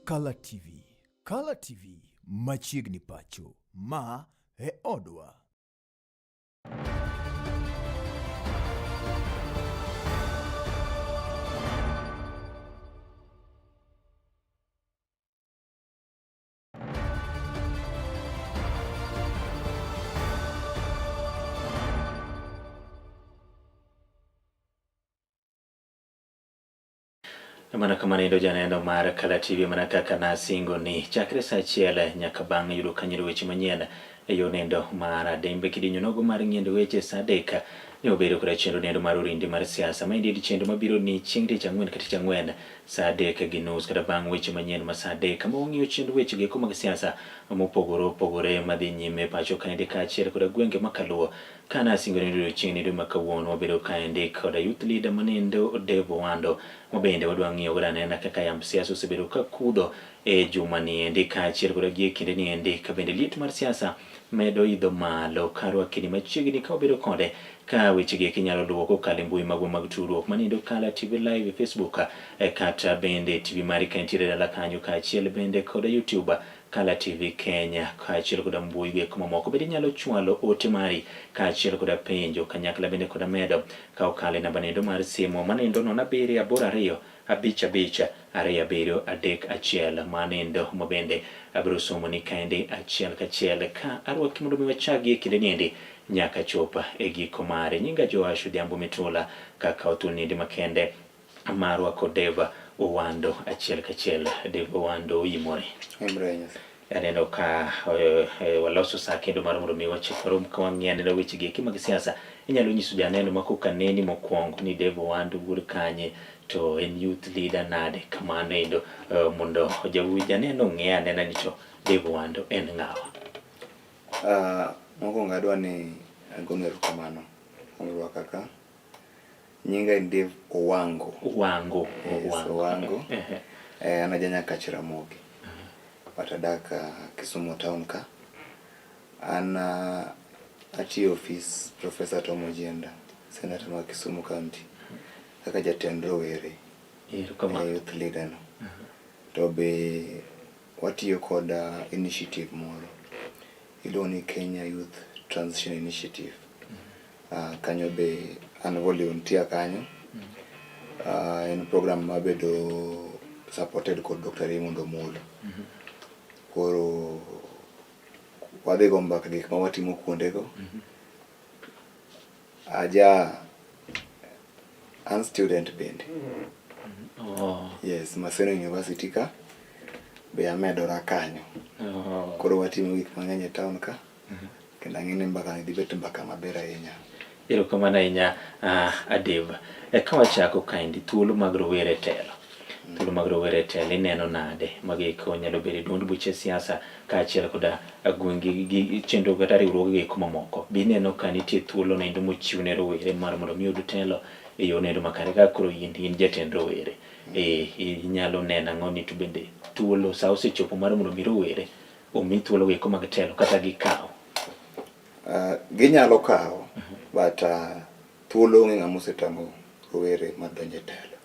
Kala TV. Kala TV machiegni pacho. Ma e odwa. Mana kamano endo janeno mar Kala TV mana kaka nasingo ni chakre saa achiel nyaka bang' yudo kanyero weche manyien e yo nendo mar Adembe Kidinyo nogo mar ng'iendo weche saa adek ne obedo koda chenro nendo mar orindi mar siasa. Maendi en chenro mabiro ni chieng' tich ang'wen ka tich ang'wen saa adek gi nus kata bang' weche manyien ma saa adek kama wang'iyo chenro weche geko mag siasa mopogore opogore madhi nyime pacho kaendi kaachiel koda gwenge makaluo. Ka nasingo ni odiochieng' nindo ma kawuono wabedo kaendi koda youth leader manindo Dave Owando ma bende wadwa ng'iyo godo anena kaka yamb siasa osebedo ka kudho e juma niendi kaachiel koda gie kinde niendi ka bende liet mar siasa medo idho malo karwa kini machiegni ka wabedo kode ka weche gi eki inyalo luwo kokalo e mbui magwa mag tudruok manindo Kala TV Live e Facebook kata bende TV mari ka intiere dala kanyo kaachiel bende koda YouTube Kala TV Kenya kaachiel koda mbui go eko mamoko. Bende inyalo chwalo ote mari kaachiel koda penjo kanyakla bende koda medo ka okalo e namba nendo mar simu manendo 07 82 5 5 2 7 3 1 manendo ma bende abiro somoni kaendi achiel kachiel ka arwaki mondo mi wachagi e kinde niendi nyaka chop e giko mare. Nyinga Joash Odhiambo Mitula kaka othul niendi makende marwa kod Dave Owando achiel kachiel. Dave Owando oyimore. Aneno ka waloso saa kendo mar mondo mi wachop warom ka wang'i anena weche gi eki mag siasa. Inyalo nyiso janeno ma koka neni mokwongo ni Dave Owando wuod kanye to en youth leader nade kamano endo mondo janeno ong'e anena ni to Dave Owando en ng'awa. Mokwongo adwa ni agonu erokamano kuom rwaka ka. Nyinga en Dave Owango. Owango. Yes, Owango. Eh, an aja Nyakach Ramogi. But adak Kisumu town ka. An atiyo ofis Professor Tom Ojienda, Senator ma Kisumu County. Kaka jatend rowere. Erokamano. Youth leader no. To be watiyo kod initiative moro. Iluongo ni Kenya Youth Transition Initiative. Kanyo be an volunteer kanyo. En program mabedo supported kod Dr. Raymond Omolo. Koro wadhi go mbaka gik ma watimo kuondego. Aja an student bende. Oh. Yes, Maseno University ka be amedora kanyo. Oh. Koro watimo gik mang'eny e town ka. Kendo ang'e ni mbaka ni dhi bet mbaka maber ahinya. Erokamano ahinya Adeva. Ka wachako kaendi thuolo mag rowere e telo. Thuolo mag rowere e telo ineno nade magieko nyalo bedo e duond buche siasa kaachiel koda gwenge gi chenro kata riwruoge eko mamoko. Be ineno ka nitie thuolo noendo mochiw ne rowere mar mondo mi oyud telo e yo noendo makare ka koro in in jatend rowere. Inyalo neno ang'o ni to bende thuolo sa osechopo mar mondo mi rowere omi thuolo eko mag telo kata gikaw? Ginyalo kawo but thuolo onge ng'ama osetamo rowere mar donjo e telo.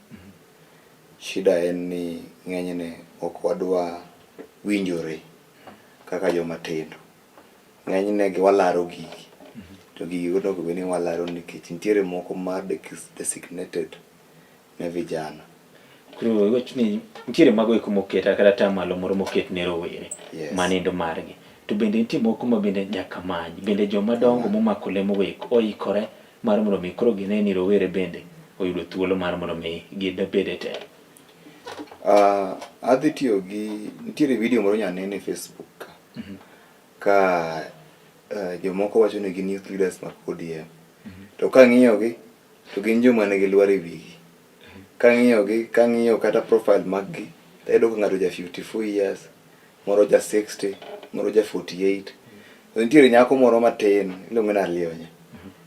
Shida en ni ng'enyne ok wadwa winjore kaka joma tindo. Ng'enyne gi walaro gigi to gigi onego bed ni walaro nikech nitiere moko ma designated ne vijana. Koro iwacho ni nitiere mago eko moket kata atamalo moro moket ne rowere Yes. manindo margi. To bende nitie moko ma bende nyaka many. Bende joma dongo momako lemo go eko oikore mar mondo mi koro gine ni rowere bende oyudo thuolo mar mondo mi gibed e telo. Adhi tiyo gi nitiere video moro nyanene e Facebook ka. Ka jomoko wacho ni gin youth leaders mag ODM. To kang'iyo gi to gin joma nigi lwar e wigi. Kang'iyo gi, kang'iyo kata profile mag gi, tayudo ka ng'ato ja 54 years, moro ja 60, moro ja 48. To nitiere nyako moro matin, iluonge ni Alionya.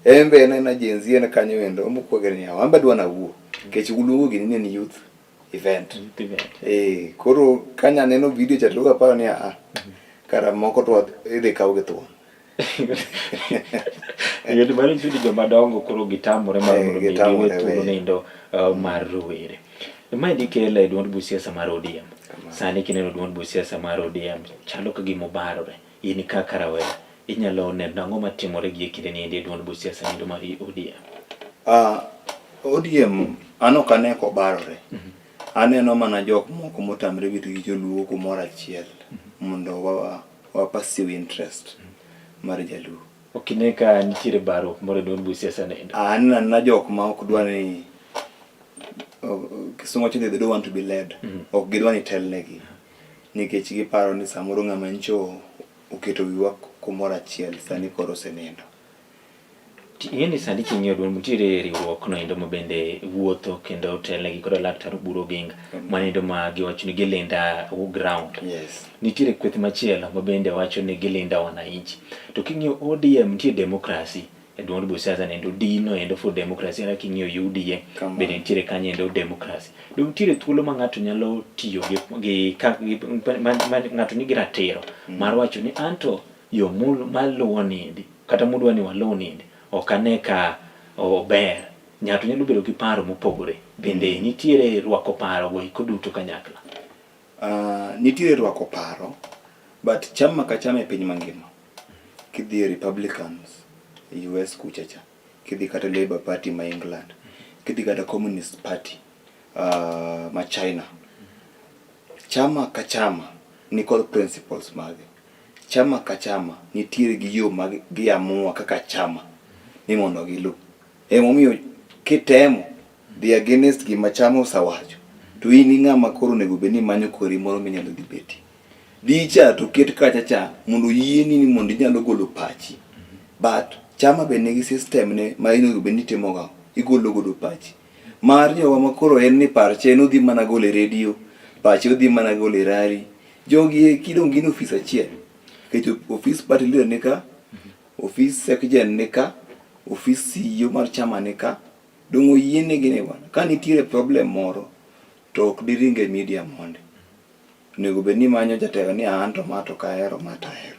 En be en aena Gen Z en kanyo endo, omoko gi ni an be adwa nawuo. Nikech uluongo gini ni en youth event. Youth event. Eh, koro kanya neno video cha to aparo ni a kara moko to idhi kaw gi thuon. Yud mano nyiso ni joma dongo koro gitamore mar mondo mi giwe Gitamore thuolo weyo. nindo mar rowere. Maendi kele duond buch siasa mar ODM. Sani kineno duond buch siasa mar ODM chalo ka gima obarore. In kaka rawera inyalo neno ang'o matimore gi e kinde ni endi e duond buch siasa nindo mar ODM? ODM an ok ane kobarore. Aneno mana jok moko motamre bet gi joluo kumoro achiel mondo wa pursue interest mar jaluo. Ok ine ka nitiere barruok moro e duond buch siasa nindo? Aneno anena jok ma ok dwa ni, kisungu wacho ni they don't want to be led. Ok gidwa ni telnegi. Nikech giparo ni samoro ng'ama ncho oketo wiwa kumoro achiel sani koro osenindo. Ing'e ni sani king'iyo duond nitiere riwruok no endo ma bende wuotho kendo telnegi koda Laktar Oburu Oginga mano ma giwacho ni gilinda ground. Nitiere kweth machielo ma bende wacho ni gilinda wananchi. To king'iyo ODM nitie democracy e duond buch siasa nendo D no endo for democracy kata king'iyo UDA bende nitiere kanyo endo democracy. Donge nitiere thuolo ma ng'ato nyalo tiyo gi ng'ato nigi ratiro mar wacho ni anto yo maluwo niendi kata mudwa ni waluw niendi ok ane ka ober. Ng'ato nyalo bedo gi paro mopogore. Bende nitiere rwako paro go eko duto kanyakla? Nitiere rwako paro but chama ka chama e piny mangima kidhi e Republicans e US kucha cha, kidhi kata Labour Party ma England, kidhi kata Communist Party ma China, chama ka chama nikod principles mage. Chama ka chama nitiere gi yo ma giamua kaka chama ni mondo gilu. Emomiyo kitemo dhi against gima chama osewacho to in ing'ama koro onego bed ni imanyo kori moro minyalo dhi betie. Dicha to ket kacha cha mondo oyieni ni mondo inyalo golo pachi. But chama be nigi system ne ma onego bed ni itimoga, igolo godo pachi. Mar jowa ma koro en ni parche en odhi mana golo e redio, pache odhi mana golo e rari. Jogi eki dong' gin ofis achiel. Nikech ofis party leader ni ka, ofis secgen ni ka, ofis CEO mar chama ni ka. Dong' oyienegi ni bwana, ka nitiere problem moro to ok diring e media mondi. Onego bed ni imanyo jatelo ni an to ma to ok ahero, ma to ahero.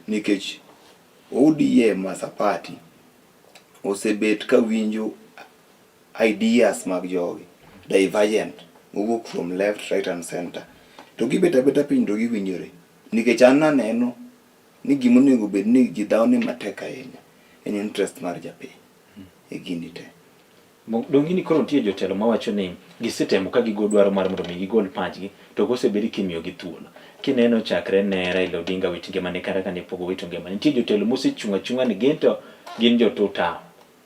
Nikech ODM as a party osebet ka winjo ideas mag jogi, divergent, mowuok from left, right and center. To gibet abeta piny to giwinjore. Nikech an naneno ni gima onego bed ni ji dhawne matek ahinya en interest mar japiny e gini te. Donge ni koro nitie jotelo mawacho ni gisetemo ka gigo dwaro mar mondo mi gigol pachgi to gosebedi kimiyogi thuolo. Kineno chakre ne Raila Odinga wit ngimane kata kane pok owito ngimane, nitie jotelo mosechung' achung'a ni gin to gin jo two term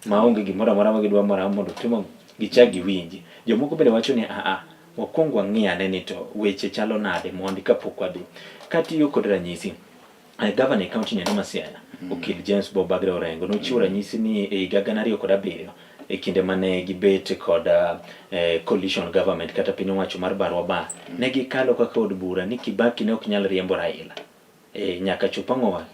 maonge gimoro amora ma gidwa moro mondo timo gichak giwinji. Jomoko bende wacho ni aa, wakwong wang'i ane ni to weche chalo nade mondi kapok wadhi. Katiyo kod ranyisi, gavana e kaunti neno ma Siaya, Okil James Bob Agre Orengo nochiwo ranyisi ni e higa 2007 e kinde mane gibet kod coalition government kata piny owacho mar barwa bar, ne gikalo kaka od bura ni Kibaki ne ok nyal riembo Raila nyaka chop ang'owa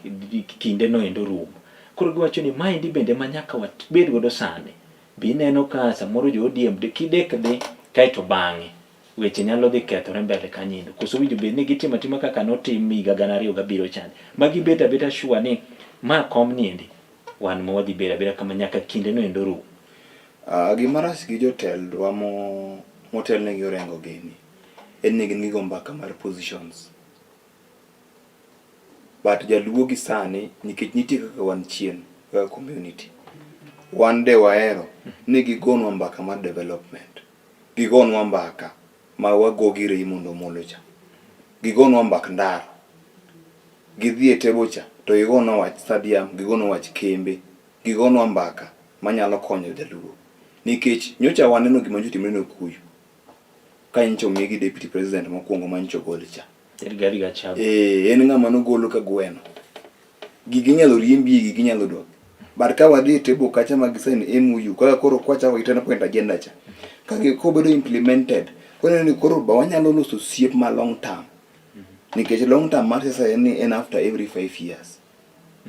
kinde no endo rum. Koro giwacho ni maendi bende ma nyaka wabed godo sani. Be ineno ka samoro jo ODM kidek dhi kaeto bang'e weche nyalo dhi kethore mbele kanyo. Koso winjo bed ni gitimo atima kaka notim higa 2007 chande. Ma gibet abeta sure ni ma kom niendi wan ma wadhi bedo abeda kama nyaka kinde no endo rum. Gima rach gi jotendwa motelnegi Orengo gini en ni gin gigo mbaka mar positions. But jaluo gi sani nikech nitie kaka wan chien kaka community. Wan de wahero ni gigonwa mbaka mar development. Gigonwa mbaka ma wago gi Raymond Omolo cha. Gigonwa mbak ndara. Gidhi e table cha to gigonwa wach stadium, gigonwa wach kembe, gigonwa mbaka manyalo konyo jaluo. Nikech nyocha waneno gima nyocha otimore ne Okuyu. Ka nyocha omigi deputy president mokwongo ma nyocha ogol cha. Rigathi Gachagua. En ng'ama nogolo ka gweno. Gigi inyalo riembi, gigi inyalo dok. But ka wadhi e table kacha ma gisign MOU, kaka koro kwachako gi 10 point agenda cha, ka kobedo implemented, koro ni koro ba wanyalo loso osiep ma long term. Nikech long term mar siasa en ni en after every 5 years.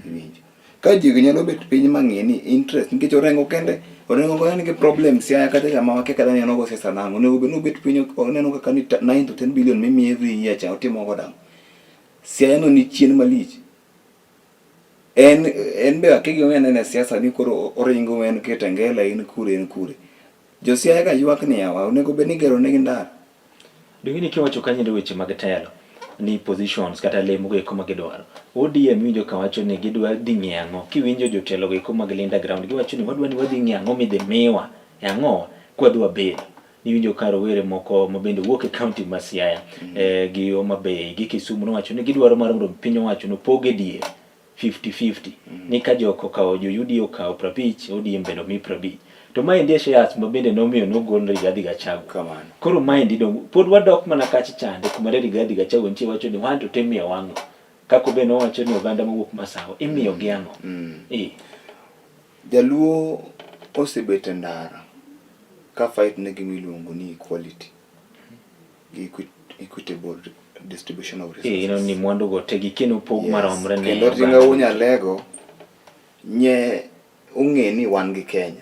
Iwinjo. Ka jogi nyalo bet piny ma ng'e ni interest, nikech Orengo kende, Orengo kende nigi problem Siaya kata sama wakia kata ni en ogo siasa nang'o. Onego bed ni obet piny oneno kaka ni 9 to 10 billion mimiye every year cha otimo go dang'o. Siaya no ni chien malich. En be akia gima omiyo en e siasa ni koro oringo en Kitengela, en kure, en kure. Jo Siaya ka ywak ni yawa onego bed ni igero negi ndara. Donge ni kiwacho kanyo weche mag telo ni positions kata lemo go eko ma gidwaro. ODM iwinjo ka wacho ni gidwa dhi ng'iyo ang'o. Kiwinjo jotelo go eko mag Linda Ground giwacho ni wadwa ni wadhi ng'iyo ang'o midhi miwa e ang'o kwadhi wabedo. Iwinjo ka rowere moko ma bende wuok e kaunti ma Siaya gi Homa Bay gi Kisumu nowacho ni gidwaro mar mondo piny owacho nopog e diere 50-50 ni ka jok okawo jo UDA okawo 50 ODM bende omi 50. To maendi e shares ma bende nomiyo nogol Rigathi Gachagua. Kamano. Koro maendi dong pod wadok mana kacha chande kuma ne Rigathi Gachagua nitie wacho ni wan to timiyo wang'o. Kako be nowacho ni oganda mawuok Masawa imiyo gi ang'o. Jaluo osebet e ndara ka fight ne gima iluongo ni equality gi equitable distribution of resources. Ineno ni mwandu go te gikeno opog maromre ne Kendo oganda. Tinga Unyalego nye ong'e ni wan gi Kenya.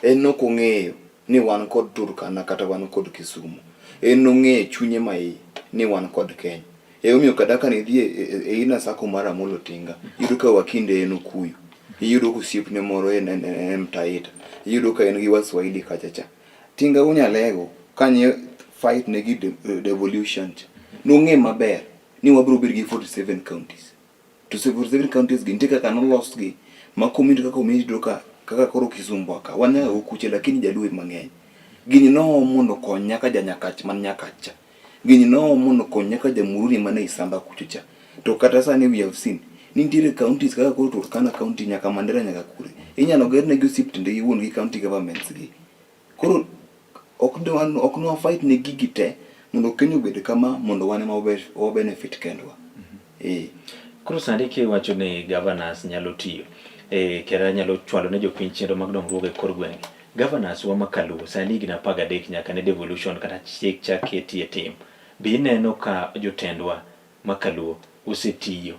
En ok ong'eyo ni wan kod Turkana kata wan kod Kisumu. En ong'eyo chunye ma iye ni wan kod Kenya. Emomiyo kata ka nidhi e inner circle mar Amolo Tinga, iyudo ka Wakinde en Okuyu. Iyudo ka osiepne moro en en Mtaita. Iyudo ka en gi Waswahili kacha cha. Tinga Unyalego kanye fight ne gi devolution cha, nong'e maber ni wabiro bedo gi 47 counties. To 47 counties gi nitie kaka nolosgi ma community ka community yudo ka kaka koro Kisumu ka wan nyaka go kuche lakini jaluo ema ng'eny. Gini noom mondo okony nyaka ja Nyakach man Nyakach cha. Gini noom mondo okony nyaka ja Muhoroni man ei Samba kucho cha. To kata sani we have seen ni nitiere counties kaka koro Turkana county nyaka Mandera nyaka kure. Inyalo gernegi osiptende gi wuon gi county governments gi. Koro ok nwa fight ne gigi te mondo Kenya obed kama mondo wan ema wa benefit kendwa. Koro sani kiwacho ni governors nyalo tiyo, kendo nyalo chwalo ne jopiny chenro mag dongruok e kor gwenge. Governors wa makaluo sani higni 13 nyaka ne devolution kata chik chak keti e tim. Be ineno ka jotendwa makaluo osetiyo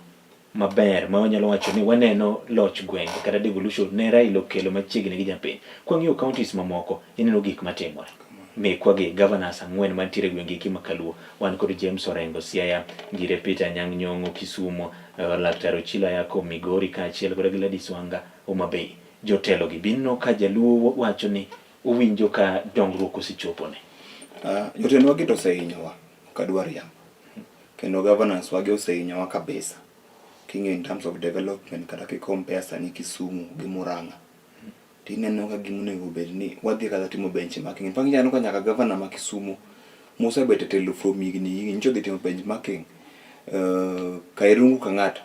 maber ma wanyalo wacho ni waneno loch gwenge kata devolution ne Raila okelo machiegni gi japiny. Kwang'iyo counties mamoko ineno gik matimore. Mekwa gi governors 4 mantiere e gwenge eki makaluo. Wan kod James Orengo Siaya, Ngire Peter Anyang' Nyong'o Kisumu, Laktar Ochilo Ayako Migori kaachiel kod Gladys Wanga Homa Bay. Jotelo gi bineno ka jaluo wacho ni owinjo ka dongruok osechopone. Jotendwa gi to osehinyowa, ok adwar riambo. Kendo governance wagi osehinyowa kabisa. King'iyo in terms of development kata ki compare sani Kisumu gi Murang'a, tineno ka gima onego bed ni wadhi kata timo benchmarking. In fact ineno ka nyaka governor ma Kisumu mosebet e telo from higni higni nyocha odhi timo benchmarking Kairungu Kang'ata.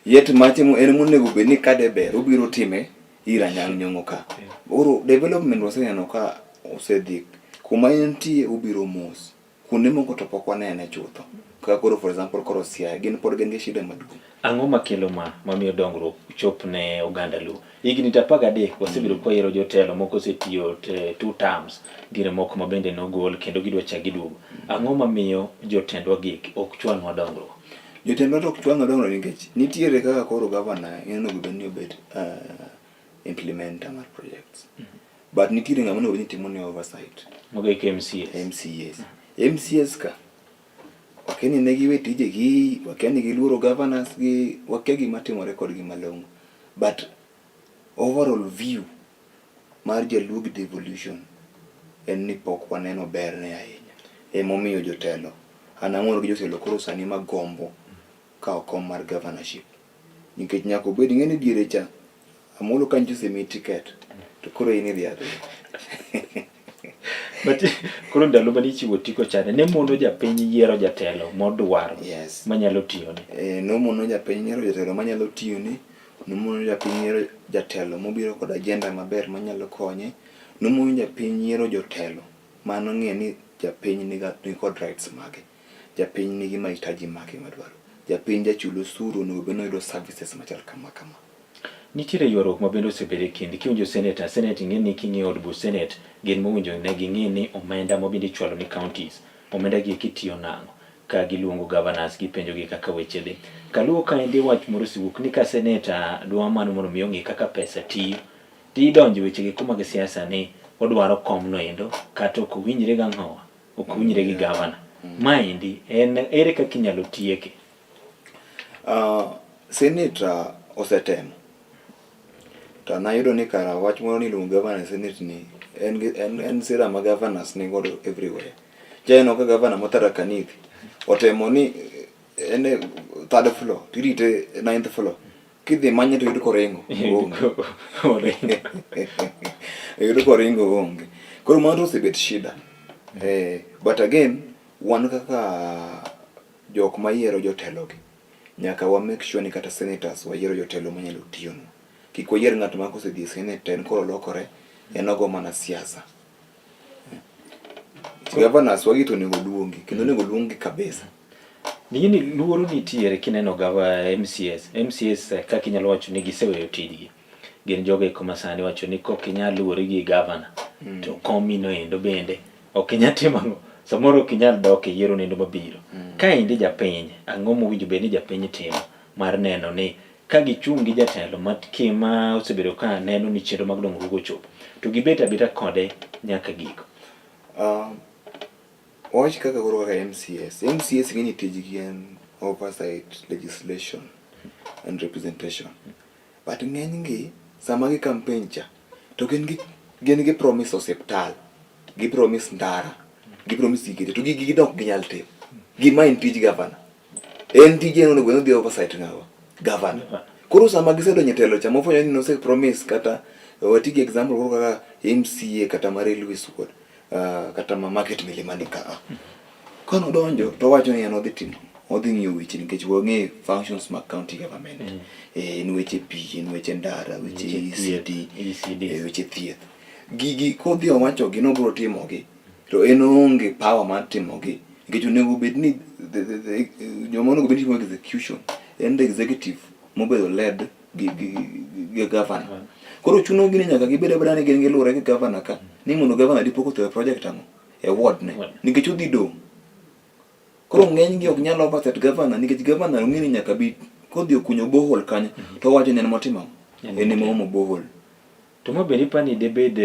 Yet mache en monego bed ni kade ber obiro time ir Anyang' Nyong'o ka. Koro development waseneno ka osedhi kuma entie obiro mos. Kuonde moko to pok wanene chutho. Kaka koro for example koro Siaya gin pod gin gi shida maduong'. Ang'o makelo ma mamiyo dongruok chop ne oganda Luo? Higni 13 wasebedo kwa yiero jotelo moko osetiyo 2 terms, nitiere moko ma bende nogol kendo gidwa chak giduogo. Ang'o mamiyo jotendwa gi ok chwalnwa dongruok? Jotendwa to ok chwalnwa dongruok nikech nitiere kaka koro governor en onego bed ni obet implementer mar projects. But nitiere ng'ama onego bed ni timo ne oversight. Mago eko MCAs. MCAs. MCAs ka wakia ni ne giwe tijegi, wakia ni giluoro governors gi, wakia gima timore kodgi malong'o. But overall view mar jaluo gi devolution en ni pok waneno berne ahinya. Emomiyo jotelo, an amor gi jotelo koro sani magombo kawo kom mar governorship. Nikech nyaka obed, ing'e ni diere cha Amolo ka nyocha osemiyi ticket to koro in idhi adhiya. But koro ndalo mane ichiwo otiko chande ne mono japiny yiero jatelo modwaro manyalo tiyone. Nomono japiny yiero jatelo manyalo tiyone, nomono japiny yiero jatelo mobiro kod agenda maber manyalo konye, nomono japiny yiero jotelo manong'e ni japiny ni kod rights mage, japiny nigi mahitaji mage madwaro, japiny jachul osuru onego bed ni oyudo services machal kama kama. Nitiere ywaruok ma bende osebedo e kind kiwinjo seneta, senate ing'e ni king'iyo od buch senate gin mowinjo ne ging'i ni omenda ma bende ichwalo ni counties, omenda gi eki tiyo nang'o? Ka giluongo governors gipenjo gi kaka weche dhi. Kaluo kaendi wach moro osewuok ni ka seneta dwa mano mondo mi ong'i kaka pesa tiyo, tidonjo e weche gi mag siasa ni odwaro kom no endo kata ok owinjre gi ang'owa, ok owinjre gi governor. Maendi en ere kaka inyalo tieke? Senator osetemo. To nayudo ni kara wach moro ni iluongo governor e senate ni en, en, en sera ma governors ni godo everywhere. Janeno ka governor ma Tharaka Nithi otemo ni en e third floor tirite ninth floor kidhi manye to iyud koringo onge. Iyud koringo onge. Koro mano to osebet shida. Eh, but again wan kaka jok mayiero jotelogi nyaka wa make sure ni kata senators wayiero jotelo manyalo tiyonwa. Kik wayier ng'at ma kosedhi e senate to en koro olokore en ogo mana siasa. Governors wagi to onego luongi kendo onego luonggi kabisa. Ni luoro nitiere kineno gava MCS. MCS eh, kaka inyalo wacho ni giseweyo tijgi. Gin jogo eko ma sani wacho ni kok inyal luwori gi gavana to komi no endo bende ok inyal timo ang'o. Samoro ok inyal dok e yiero nendo mabiro. Kaendi japiny, ang'o mowinjo bed ni japiny timo mar neno ni ka gichung' gi jatelo ma ma osebedo ka neno ni chenro mag dongruok ochopo to gibet abeta kode nyaka giko. Wawach kaka koro kaka MCS. MCS ng'eni tijgi en oversight, legislation and representation. But ng'enygi sama gi campaign cha to gin gi gin gi promise osiptal, gi promise ndara, gi promise gige te to gigi gin ok ginyal timo. Gima en tij gavana. En tije en onego bed ni odhi oversight ng'awa? Gavana. Koro sama gisedonjo e telo cha mofwenyo ni nose promise kata wati gi example koro kaka MCA kata ma Railways Ward kata ma Market Milimani ka a. Kanodonjo to owacho ni en odhi timo odhi ng'iyo weche nikech wang'eyo functions mag county government. En weche pi, en weche ndara, weche ECD, ECD. Weche thieth. Gigi kodhi owacho gi nobiro timogi to en oonge power mar timogi nikech onego bed ni joma onego bed ni timo execution en the executive mobedo led gi governor. Koro chuno gi ni nyaka gibed abeda ni gin giluwore gi governor ka ni mondo governor dipo kothero project ang'o e ward ne nikech odhi dong'. Koro ng'eny gi ok nyal oversight governor nikech governor ong'e ni nyaka bi kodhi okunyo borehole kanyo to owacho ni en motimo ang'o? En ema oomo borehole. To ma bende ipani debed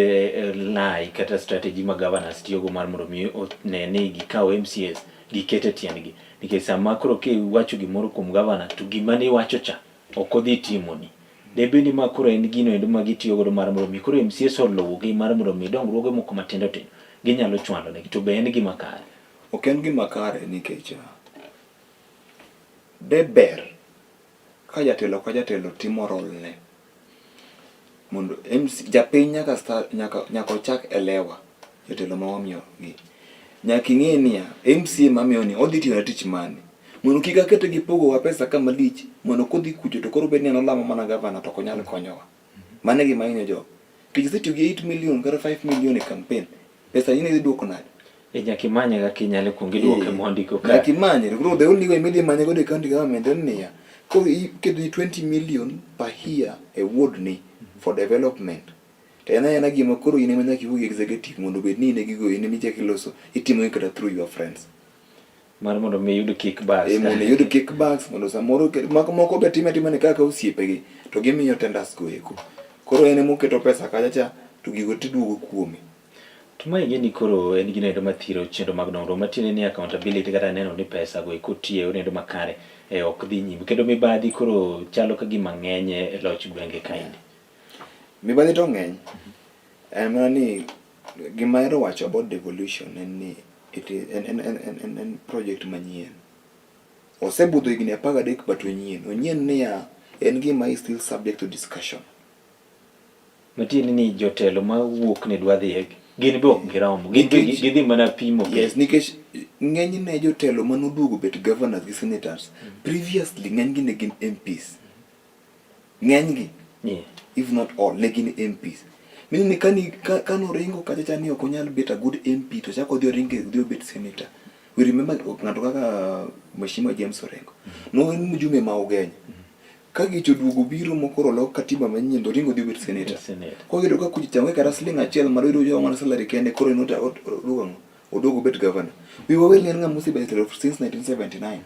lai kata strategy ma governors tiyogo mar mondo mi one ni gikawo MCAs giket e tiendgi. Nikech sama koro kiwacho gimoro kuom governor to gima niwacho cha ok odhi timoni. Debed ni ma koro en gino endo ma gitiyo godo mar mondo mi koro MCAs oluwgi mar mondo mi dongruoge moko matindo tindo ginyalo chwalo negi to be en gima kare? Ok en gima kare nikech de ber ka jatelo ka jatelo timo role ne mondo MC, japiny nyaka start, nyaka nyaka ochak elewa jotelo ma wamiyo gi. Nyaka ing'e niya, MCA mamiyo ni odhi tiyo na tich mane. Mondo kik akete gi pogowa pesa ka malich, mondo kodhi kucho to koro bed ni en olamo mana gavana to ok onyal konyowa. Mano e gima hinyo jogo. Nikech isetiyo gi 8 million kata 5 million e campaign, pesa ni idhi duoko nade? E nyaka imanye kaka inyalo kuong iduoke mondi koka. Nyaka imanye. Koro the only way midhi manye godo e county government en niya, koro iketo ni 20 million per year e ward ni for development. To en aena gima koro in ema nyaka iwuo gi executive mondo obed ni in e gigo in ema ichako iloso, itimo gi kata through your friends. Mar mondo mi iyud kickbacks. Eh, mondo iyud kickbacks mondo samoro moko moko be time atima ni kaka osiepegi to gimiyo tenders go eko. Koro en ema oketo pesa kacha cha to gigo tiduogo kuome. To ma ing'e ni koro en gino endo mathiro chenro mag dongruok matiende ni accountability kata neno ni pesa go eko tiyo e yorno endo makare e ok dhi nyime. Kendo mibadhi koro chalo ka gima ng'eny e loch gwenge kaendi. Mibadhi to ng'eny. En mana ni gima ahero wacho about devolution en ni it is, en, en, en, en, en, en project manyien. Osebudho higni 13 but onyien. Onyien niya, en gima is still subject to discussion. Matiende ni jotelo ma wuok ni dwa dhi gin be ok giromo. Gin be gidhi mana pimo. Yes, nikech ng'enyne jotelo manoduogo bet governors gi senators, previously ng'enygi ne gin MPs. Ng'enygi, if not all, ne gin MPs. Meaning ni kani ka noringo kacha cha ni ok onyal bet a good MP to chako odhi oringo odhi obet senator. We remember ng'ato kaka Mheshimiwa James Orengo. No en mjumbe ma Ugenya. Ka gicho oduogo biro mokoro olok katiba manyien to oringo odhi obet senator. Koyudo ka kucho cha onge kata siling achiel mar yudo mana salary kende koro en oduogo ang'o? Oduogo obet governor. Wiwa wil ni en ng'ama osebedo e telo since 1979.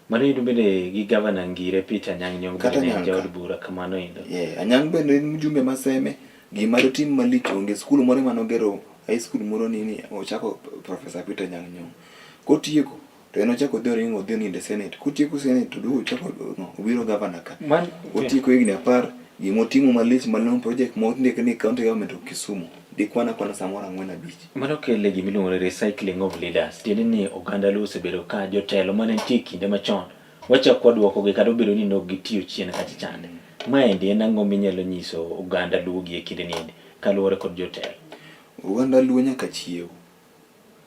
Mano endo bende gi gavana Ngire Peter Anyang' Nyong'o Kata bende ne en Anyang' jaod ka. bura kamano endo. Yeah, Anyang' bende en mjumbe ma Seme, gima dotim malich onge. Skul moro ema nogero, high school moro nini, ochako Professor Peter Anyang' Nyong'o. Kotieko, to en ochako odhi oringo odhi onindo e Senate. Kotieko Senate to oduogo ochako no, obiro gavana ka. Man, Otieko higni 10 Gimotimo malich malong'o project mondik ni county government of Kisumu dikwan akwana samoro ang'wen abich. Mano kele gima iluongo ni recycling of leaders. Tiende ni oganda Luo osebedo ka jotelo mane nitie kinde machon wachak waduokogi kata obedo ni ne ok gitiyo chien kacha chande. Maendi en ang'o minyalo nyiso oganda Luo gi e kinde ni endi kaluwore kod jotelo? Oganda Luo nyaka chiew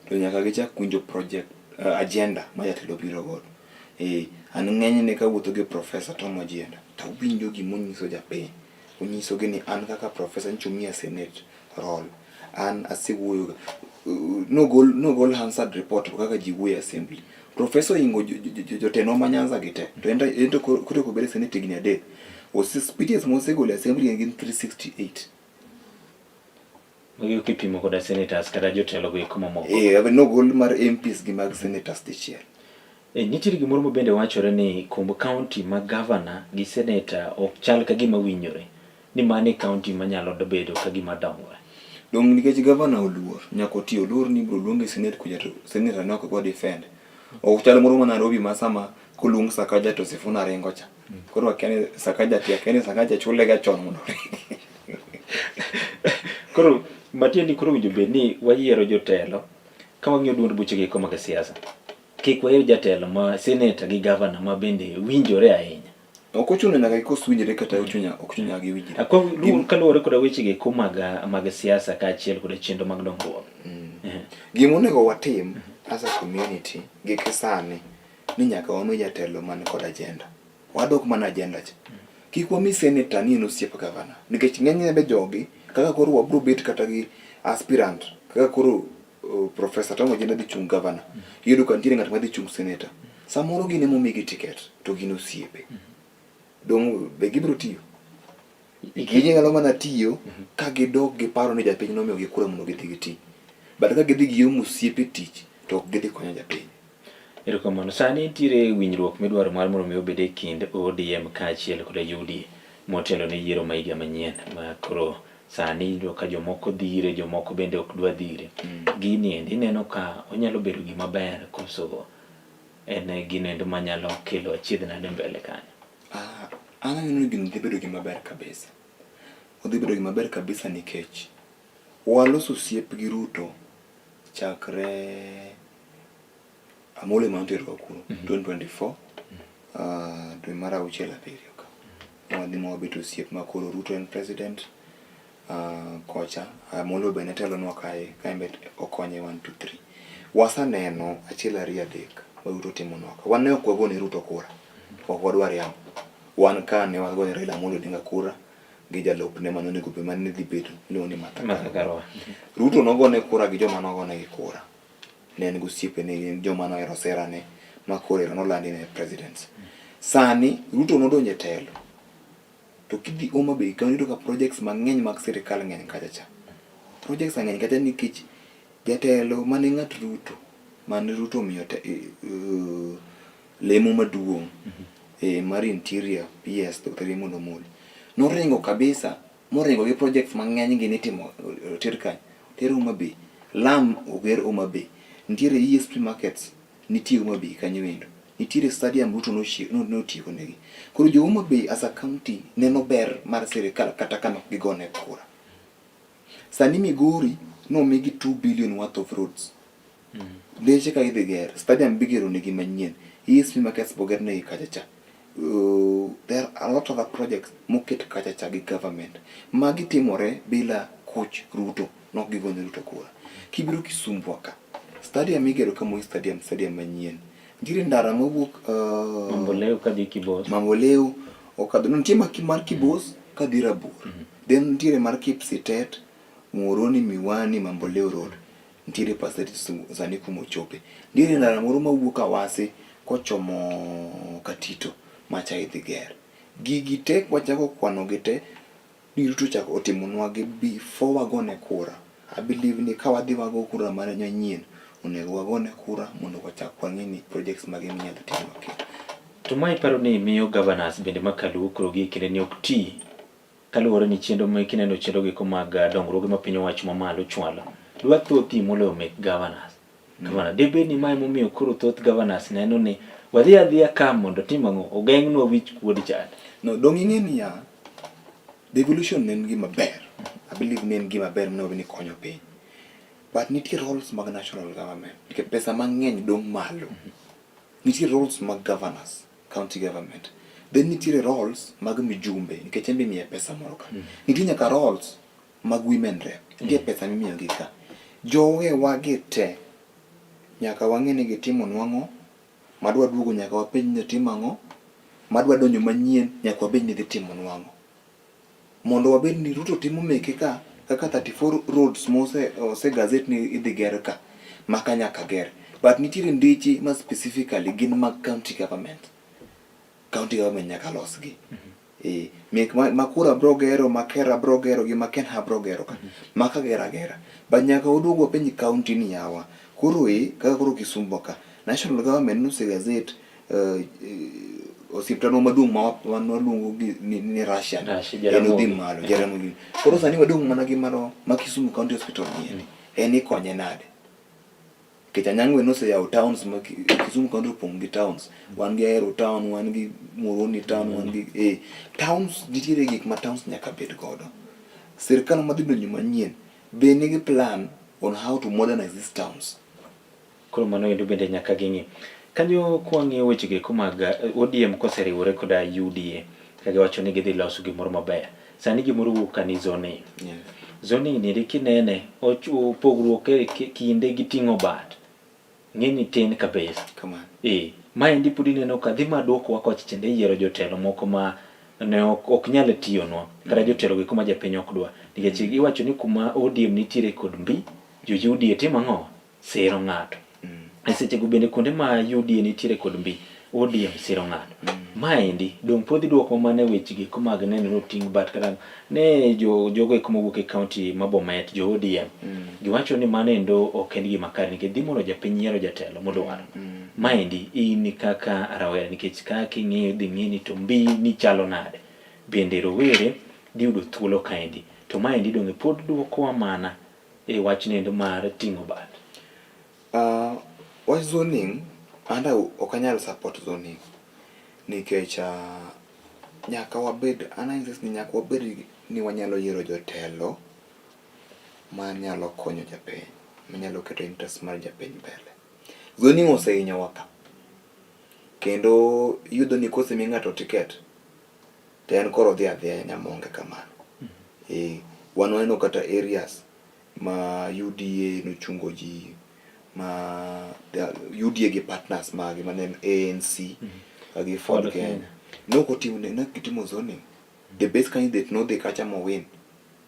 to nyaka gichak winjo project agenda ma jatelo biro godo. Eh, an ng'enyne kawuotho gi Professor Tom Ojienda tawinjo gimonyiso japiny. Onyisogi ni an kaka professor nyocha omiya senate role. An asewuoyo ga. Nogol nogol Hansard report kaka ji wuoyo e assembly. Professor oingo jotendwa ma Nyanza gi te. To en to koro obedo e senate higni adek. Speeches mosegolo e assembly gin 368. Magi kipimo koda senators kata jotelo go eko mamoko. Eh, nogol mar MPs gi mag senators dichiel. E, nitiere gimoro ma bende wachore ni kumb county ma gavana gi seneta ok chal ka gima winjore ni mano e county manyalo bedo ka gima dongore. Dong nikech gavana oluor, nyaka oti oluor ni ibiro luonge e senate kucha to senator ne ok go defend. Ok chal moro ma Nairobi ma sama koluong Sakaja to Sifuna ringo cha. Koro akia ni Sakaja ti akia ni Sakaja chule ga chon mondo oringi. Koro matiende koro owinjo bed ni wayiero jotelo ka wang'iyo duond buchegi eko mag siasa. Kik wayier jatelo ma seneta gi gavana ma bende winjore ahinya. Ok ochuno nyaka gikos winjre kata ochuno ok ochuno nyaka giwinjre. Kaluwore koda weche eko mag mag siasa kaachiel koda chenro mag dongruok. Gima onego watim as a community gi kisani ni nyaka wami jatelo man kod agenda. Wadok mana agenda cha. Kik wami senator ni en osiep gavana. Nikech ng'enyne be jogi kaka koro wabro bet kata gi aspirant kaka koro Professor Tom Ojienda dhi chung' gavana. Iyudo ka nitiere ng'at ma dhi chung' senator. Samoro gin ema omigi ticket to gin osiepe. Dong' be gibiro tiyo? Ginyalo mana tiyo ka gidok giparo ni japiny nomiyogi kura mondo gidhi giti. But ka gidhi giomo osiepe tich to ok gidhi konyo japiny. Erokamano. Sani nitiere winjruok midwaro mar mondo mi obed e kind ODM kaachiel koda UDA motelo ne yiero ma higa manyien ma koro sani iyudo ka jomoko dhire jomoko bende ok dwa dhire. Gini endi ineno ka onyalo bedo gima ber koso en gino endo manyalo kelo achiedh nade mbele kanyo? Ah, an aneno ni gino dhi bedo gima ber kabisa. Odhi bedo gima ber kabisa nikech waloso osiep gi Ruto chakre Amolo ema noterowa kuro 2024 dwe mar auchiel abiriyo ka. Wadhi ma wabet osiep ma koro Ruto en president kocha Amolo be ne telonwa kae ka en be okonye 1 2 3. Wasaneno achiel ariyo adek ma Ruto timonwa ka. Wan ne ok wagone Ruto kura. Ok wadwar yamo. Wan ka ne wagone Raila Amolo Odinga kura gi jalupne mane onego bed mane dhi bedo iluongo ni Martha Martha Karua. Ruto nogone kura gi joma nogonegi kura. Ne en gi osiepene, gin joma nohero serane ma koro ero nolandi ne president. Sani Ruto nodonjo e telo. To kidhi Homa Bay kanyo iyudo ka projects mang'eny mag sirikal ng'eny kacha cha. Projects ng'eny kacha nikech jatelo mane ng'at Ruto, mane Ruto omiyo lemo maduong' mar interior PS Dr. Raymond Omolo noringo kabisa moringo gi projects mang'eny gi nitimo oter kanye? Oter Homa Bay. Lam oger Homa Bay. Nitiere ESP markets nitie Homa Bay kanyo endo. Nitiere stadium Ruto notieko negi. Koro jo Homa Bay as a county neno ber mar sirikal kata ka nok gigone kura. Sani Migori nomigi 2 billion worth of roads. Ndeche ka idhi ger, stadium bigero negi manyien, ESP markets boger negi kacha cha. There are a lot of other projects moket kacha cha gi government. Magi timore bila kuch Ruto, nok gigone Ruto kura. Kibiro Kisumu ka, stadium igero ka Moi Stadium, stadium manyien. Nitiere ndara mawuok Mamboleo kadhi Kibos. Mamboleo okadho, nitie mar Kibos kadhi Rabur. Then nitiere mar Kipsitet, Muhoroni, Miwani, Mamboleo Road. Nitiere percentage sani kuma ochope. Nitiere ndara moro mawuok Awasi kochomo Katito macha idhi ger. Gigi te kwachako kwano gi te ni Ruto ochako otimonwa gi before wagone kura. I believe ni ka wadhi wago kura mar manyien, onego wagone kura mondo wachak wang'e ni projects mage minyalo timnwa kendo. To ma iparo ni miyo governors bende ma kaluo koro gi e kinde ni ok ti kaluwore ni chenro ma kineno chenro giko mag dongruoge ma piny owacho mamalo chwalo dwa thothi moloyo mek governors. Governor, debed ni mae momiyo koro thoth governors neno ni wadhi adhiya ka mondo tim ang'o ogeng'nwa wich kuod chande. No, dong' ing'e niya, Devolution ne en gima ber. I believe ni en gima ber monego bed ni konyo piny. But nitie roles mag national government. Nikech pesa mang'eny dong' malo. Nitie roles mag governors, county government. Then nitiere roles mag mijumbe nikech en be imiye pesa moro ka. Nitie nyaka roles mag women rep. Nitie pesa mimiyogi ka. Jowewa gi te nyaka wang'e ni gitimonwa ang'o, madwa duogo nyaka wapenj ni timo ang'o, madwa donjo manyien nyaka wabed ni dhi timonwa ang'o. Mondo wabed ni Ruto timo meke ka kaka 34 roads mose ose gazette ni idhi ger ka maka nyaka ger. But nitiere ndeche ma specifically gin mag county government. County government nyaka losgi. Eh, mek ma, ma kura bro gero, ma kera bro gero gi ma kenha bro gero ka. Maka gera gera. But nyaka waduog wapenj county ni yawa. Koro e, kaka koro Kisumu ka, national government nose gazette osiptandwa maduong' ma wan waluongo gi ni, ni Russian. Russia, En Jaramogi. odhi malo, Jaramogi. Koro sani wadong' mana gi mano ma Kisumu County Hospital ni endi. En ikonye nade? Nikech Anyang'we noseyawo towns ma Kisumu County opong' gi towns. Wan gi Ahero town, wan gi Muhoroni town, wan gi eh, towns nitiere gik ma towns nyaka bed godo. Sirkal madhi donjo manyien be nigi plan on how to modernize these towns. Koro mano endo bende nyaka ging'i. Kanyo kwang'iyo weche go eko mag ODM koseriwore koda UDA ka giwacho ni gidhi loso gimoro maber. Sani gimoro wuok ka ni zoning. Yes. Zoning ni eri kinene pogruok e kinde gi ting'o bat ng'e ni tin kabisa. Kamano. Eh, maendi pod ineno ka dhi maduokowa kocha chande yiero jotelo moko ma ne ok nyal tiyonwa kata jotelo go eko ma japiny ok dwa nikech iwacho ni kuma ODM nitiere kod mbi jo UDA timo ang'o siro ng'ato. E sechego bende kuonde ma UDA nitiere kod mbi ODM siro ng'ato. Maendi dong' pod idwoko mana e weche gi mag neno ni oting' bat kata ne jo jogo eko mowuok e county ma Bomet jo ODM giwacho ni mano endo ok en gima kare nikech dhi mono japiny yiero jatelo modwaro. Maendi in kaka rawera nikech kaka ing'iyo idhi ng'i ni to mbi ni chalo nade. Bende rowere dhi yudo thuolo kaendi. To maendi donge pod dwokowa mana e wachno endo mar ting'o bat? Wach zoning an ok anyal support zoning nikech nyaka wabed an a insist ni nyaka wabed ni wanyalo yiero jotelo manyalo konyo japiny, manyalo keto interest mar japiny mbele. Zoning osehinyowa ka kendo iyudo ni kosemi ng'ato ticket to en koro odhi adhiya nyamonge kamano. Eh, wan waneno kata areas ma UDA nochungo ji ma UDA gi partners mage mane en ANC gi Ford Ford Kenya. Kenya. Ne ok otim ne ok gitimo zoning. The best candidate nodhi kacha mowin.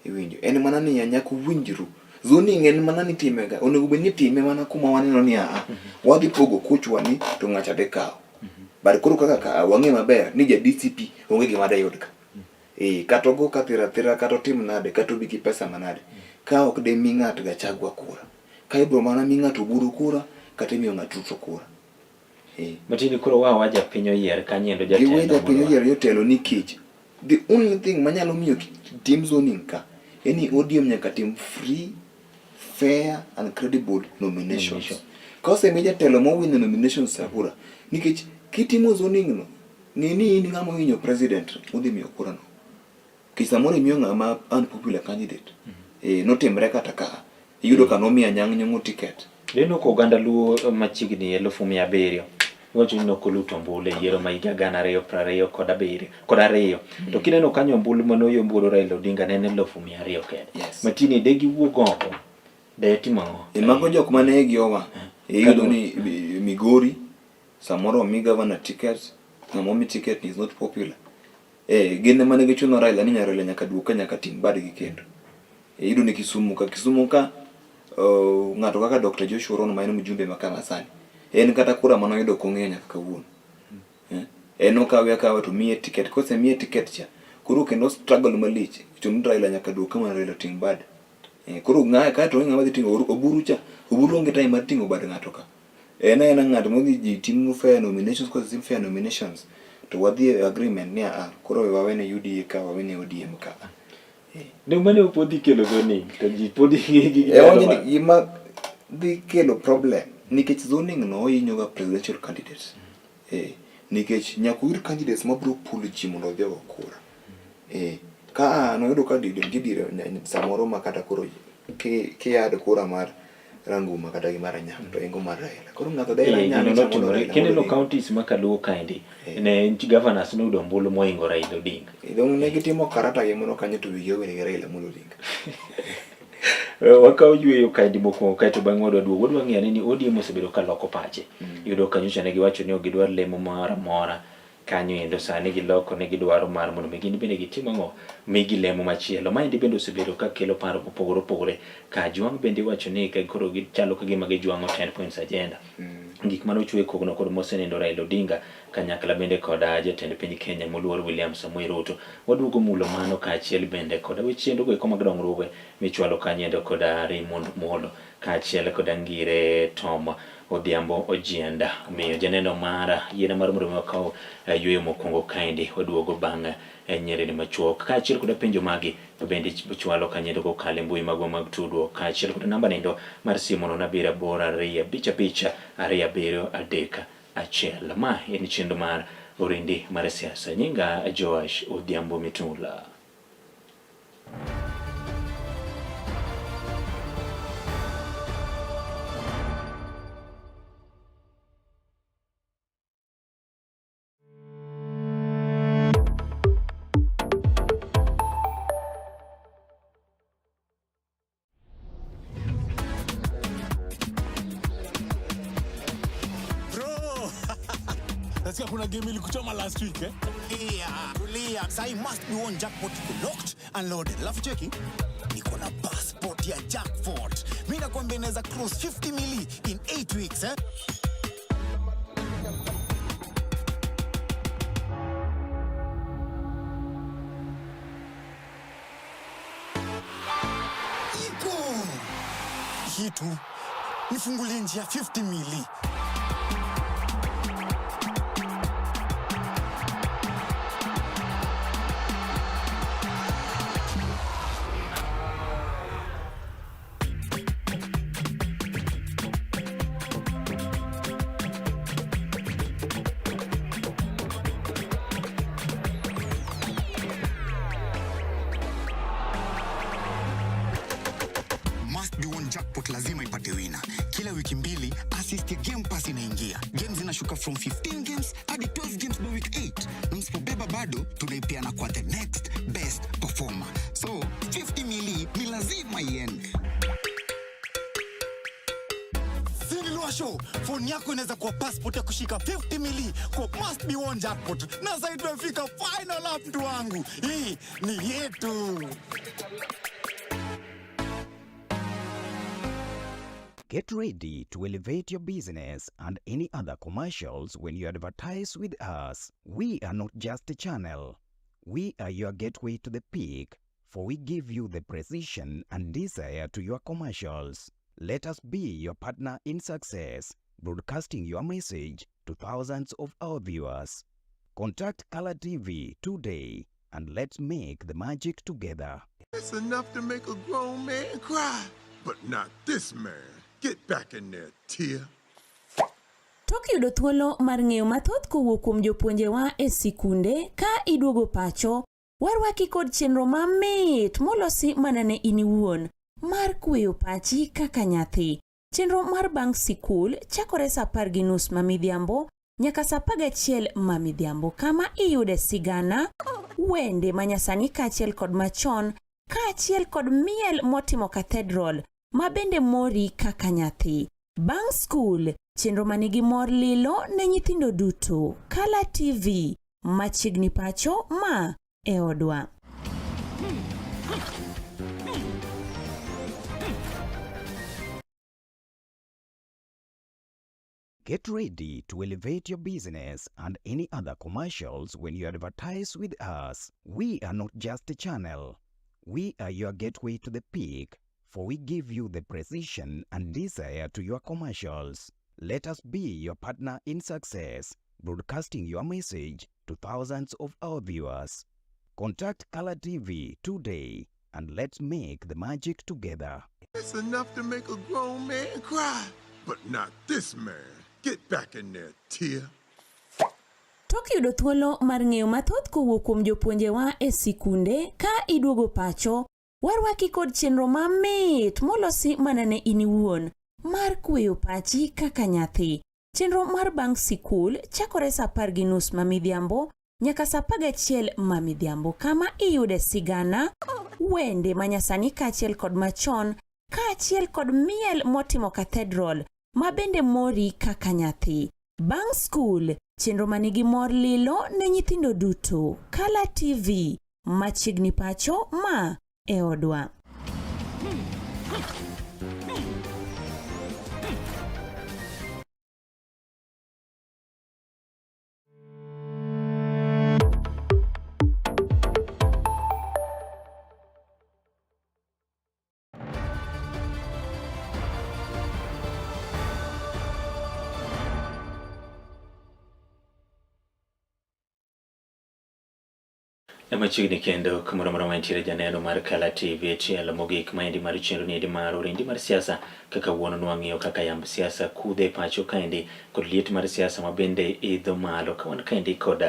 Iwinjo. En mana niya nyaka uwinjru. Zoning en mana ni itime ga. Onego bed ni itime mana kuma waneno ni aa, wadhi pogo kuchwa ni to ng'acha dhi kawo. But koro kaka ka wang'e maber ni ja DCP onge gima dayud ka. Eh, kata ogo ka thira thira kata otim nade kata obi gi pesa manade. Ka ok de mi ng'at Gachagua kura. Ka ibro mana mi ng'ato Oburu kura kata imiyo ng'at Ruto kura. Eh. Matiende koro wa wa japiny oyier kanyo endo jatelo. Giwe japiny modwaro. oyier jotelo nikech the only thing manyalo miyo tim zoning ka en ni ODM nyaka tim free, fair and credible nominations. Nomination. Ka osemi jatelo mowino nominations sa kura, nikech kitimo zoning no, ng'e ni in ng'ama ohinyo president udhi miyo kura no. Nikech samoro imiyo ng'ama unpopular candidate. Eh, notimre kata ka. Iyudo ka nomiyo Anyang' Nyong'o ticket. Ineno ka oganda Luo machiegni 700,000 iwacho ni nokoluto ombulu e yiero ma higa 2022. To kineno kanyo ombulu mane oyomb godo Raila Odinga ne en 200,000 kende. Yes. Matini de giwuog oko de timo ang'o? E mago jok mane igi owang'. Iyudo ni Migori samoro omi governor ticket, ng'ama omi ticket is not popular. Eh, gin ema ne gichuno Raila ni Raila nyaka duog ka nyaka ting' badgi kendo. Iyudo ni Kisumu ka, Kisumu ka ng'ato kaka Dr. Joshua Rono ma en mjumbe ma kama sani, en kata kura mane oyudo ok ong'eyo nyaka kawuono. Eh, en okawe akawa to miye ticket, kosemiye ticket cha, koro kendo struggle malich, chuno ni Raila nyaka duog ka mondo Raila oting' bade. Eh, koro ng'ae kae to onge ng'ama dhi ting'o Oburu cha, Oburu onge time mar ting'o bad ng'ato ka. En aena ng'at modhi ji timo fair nominations, kosetim fair nominations to wadhi e agreement ni a koro we wawene UDA ka wawene ODM ka. Ne mane pod dhi kelo zoning to ji pod gi E wacho ni gima dhi kelo problem nikech zoning no ohinyo ga presidential candidates. Eh, nikech nyaka uyud candidates mabiro pulo ji mondo odhi ogo kura. Eh, Ka noyudo ka nitie diere samoro ma kata koro kiyad kura mar Ranguma kata gi mar Anyang' to ingo mar Raila. Koro ng'ato dhi Anyang' gino notimore. Kineno counties ma Kaluo kaendi, ne governors noyudo ombulu mohingo Raila Odinga. Dong' ne gitimo karata gi moro kanyo to wigi owil gi Raila Amolo Odinga. Wakawo yueyo kaendi mokwongo kaeto bang'e wadwa duogo. Wadwa ng'iyo ane ni ODM osebedo ka loko pache. Iyudo ka nyocha ne giwacho ni ok gidwar lemo moro amora kanyo endo sani giloko ne gidwaro mar mondo mi gin bende gitim ang'o migi lemo machielo. Maendi bende osebedo ka kelo paro mopogore opogore. Kajwang' bende iwacho ni ka koro gichalo ka gima gijwang'o 10 points agenda. Gik mane ochwe kogno kod mosenindo Raila Odinga kanyakla bende koda jatend piny Kenya moluor William Samoei Ruto. Waduogo mulo mano kaachiel bende koda weche endo goeko mag dongruoge michwalo kanyo koda Raymond Molo kaachiel koda Ngire Tom Odhiambo Ojienda. Omiyo janeno mara yiena mar mondo mi wakaw yueyo mokwongo kaendi waduogo bang' nyereni machuok kaachiel koda penjo magi bende chwalo kanyo kokalo e mbui magwa mag tudruok kaachiel koda namba nendo mar simu nono abiriyo aboro ariyo abich abich ariyo abiriyo adek achiel. Ma en chenro mar Orindi mar siasa. Nyinga Joash Odhiambo Mitula. Bro! Nasikia kuna game ilikuchoma last week eh? Tulia, tulia. Sahi must be one jackpot locked and loaded. Alafu cheki, niko na passport ya jackpot. Mimi nakwambia inaweza cross 50 mili in 8 weeks eh? Iko hii tu nifungulie njia 50 mili. Must be one jackpot lazima ipate wina. Kila wiki mbili assist ya Game Pass inaingia. Games zinashuka from 15 games hadi 12 games by week 8. Na msipobeba bado tunaipeana kwa the next best performer. So 50 mili ni lazima iende. Show phone yako inaweza kuwa passport ya kushika 50 mili kwa must be one jackpot. Na sasa tumefika final lap, mtu wangu. Hii ni yetu. Get ready to elevate your business and any other commercials when you advertise with us. We are not just a channel. We are your gateway to the peak, for we give you the precision and desire to your commercials. Let us be your partner in success, broadcasting your message to thousands of our viewers. Contact Color TV today and let's make the magic together. It's enough to make a grown man cry, but not this man. Get back in there, Tia. Tok yudo thuolo mar ng'eyo mathoth kowuok kuom jopuonjewa e sikunde ka iduogo pacho, warwaki kod chenro mamit molosi mana ne in iwuon mar kweyo pachi kaka nyathi. Chenro mar bang' sikul chakore sa 10:30 ma midhiambo nyaka sa 11 ma midhiambo kama iyude sigana, wende manyasani kaachiel kod machon, kaachiel kod miel motimo cathedral ma bende mori kaka nyathi. Bang' skul, chenro manigi mor lilo ne nyithindo duto. Kala TV, machiegni pacho ma e odwa. Get ready to elevate your business and any other commercials when you advertise with us. We are not just a channel. We are your gateway to the peak, for we give you the precision and desire to your commercials. Let us be your partner in success, broadcasting your message to thousands of our viewers. Contact Color TV today and let's make the magic together. It's enough to make a grown man cry, but not this man. Get back in there, Tia. Tok yudo thuolo mar ng'eyo mathoth kowuok kuom jopuonjewa e sikunde ka iduogo pacho, warwaki kod chenro mamit molosi mana ne in iwuon mar kweyo pachi kaka nyathi. Chenro mar bang' sikul chakore sa 10:30 ma midhiambo nyaka sa 11 ma midhiambo kama iyude sigana, wende manyasani kaachiel kod machon kaachiel kod miel motimo cathedral ma bende mori kaka nyathi. Bang' skul, chenro manigi mor lilo ne nyithindo duto. Kala TV, machiegni pacho ma e odwa. Machiegni kendo kumoro amora mantiere janeno mar Kala TV tielo mogik maendi mar chenro niendi mar orindi mar siasa kaka wuono nwang'iyo kaka yamb siasa kudhe e pacho kaendi kod liet mar siasa ma bende idho malo ka wan kaendi kod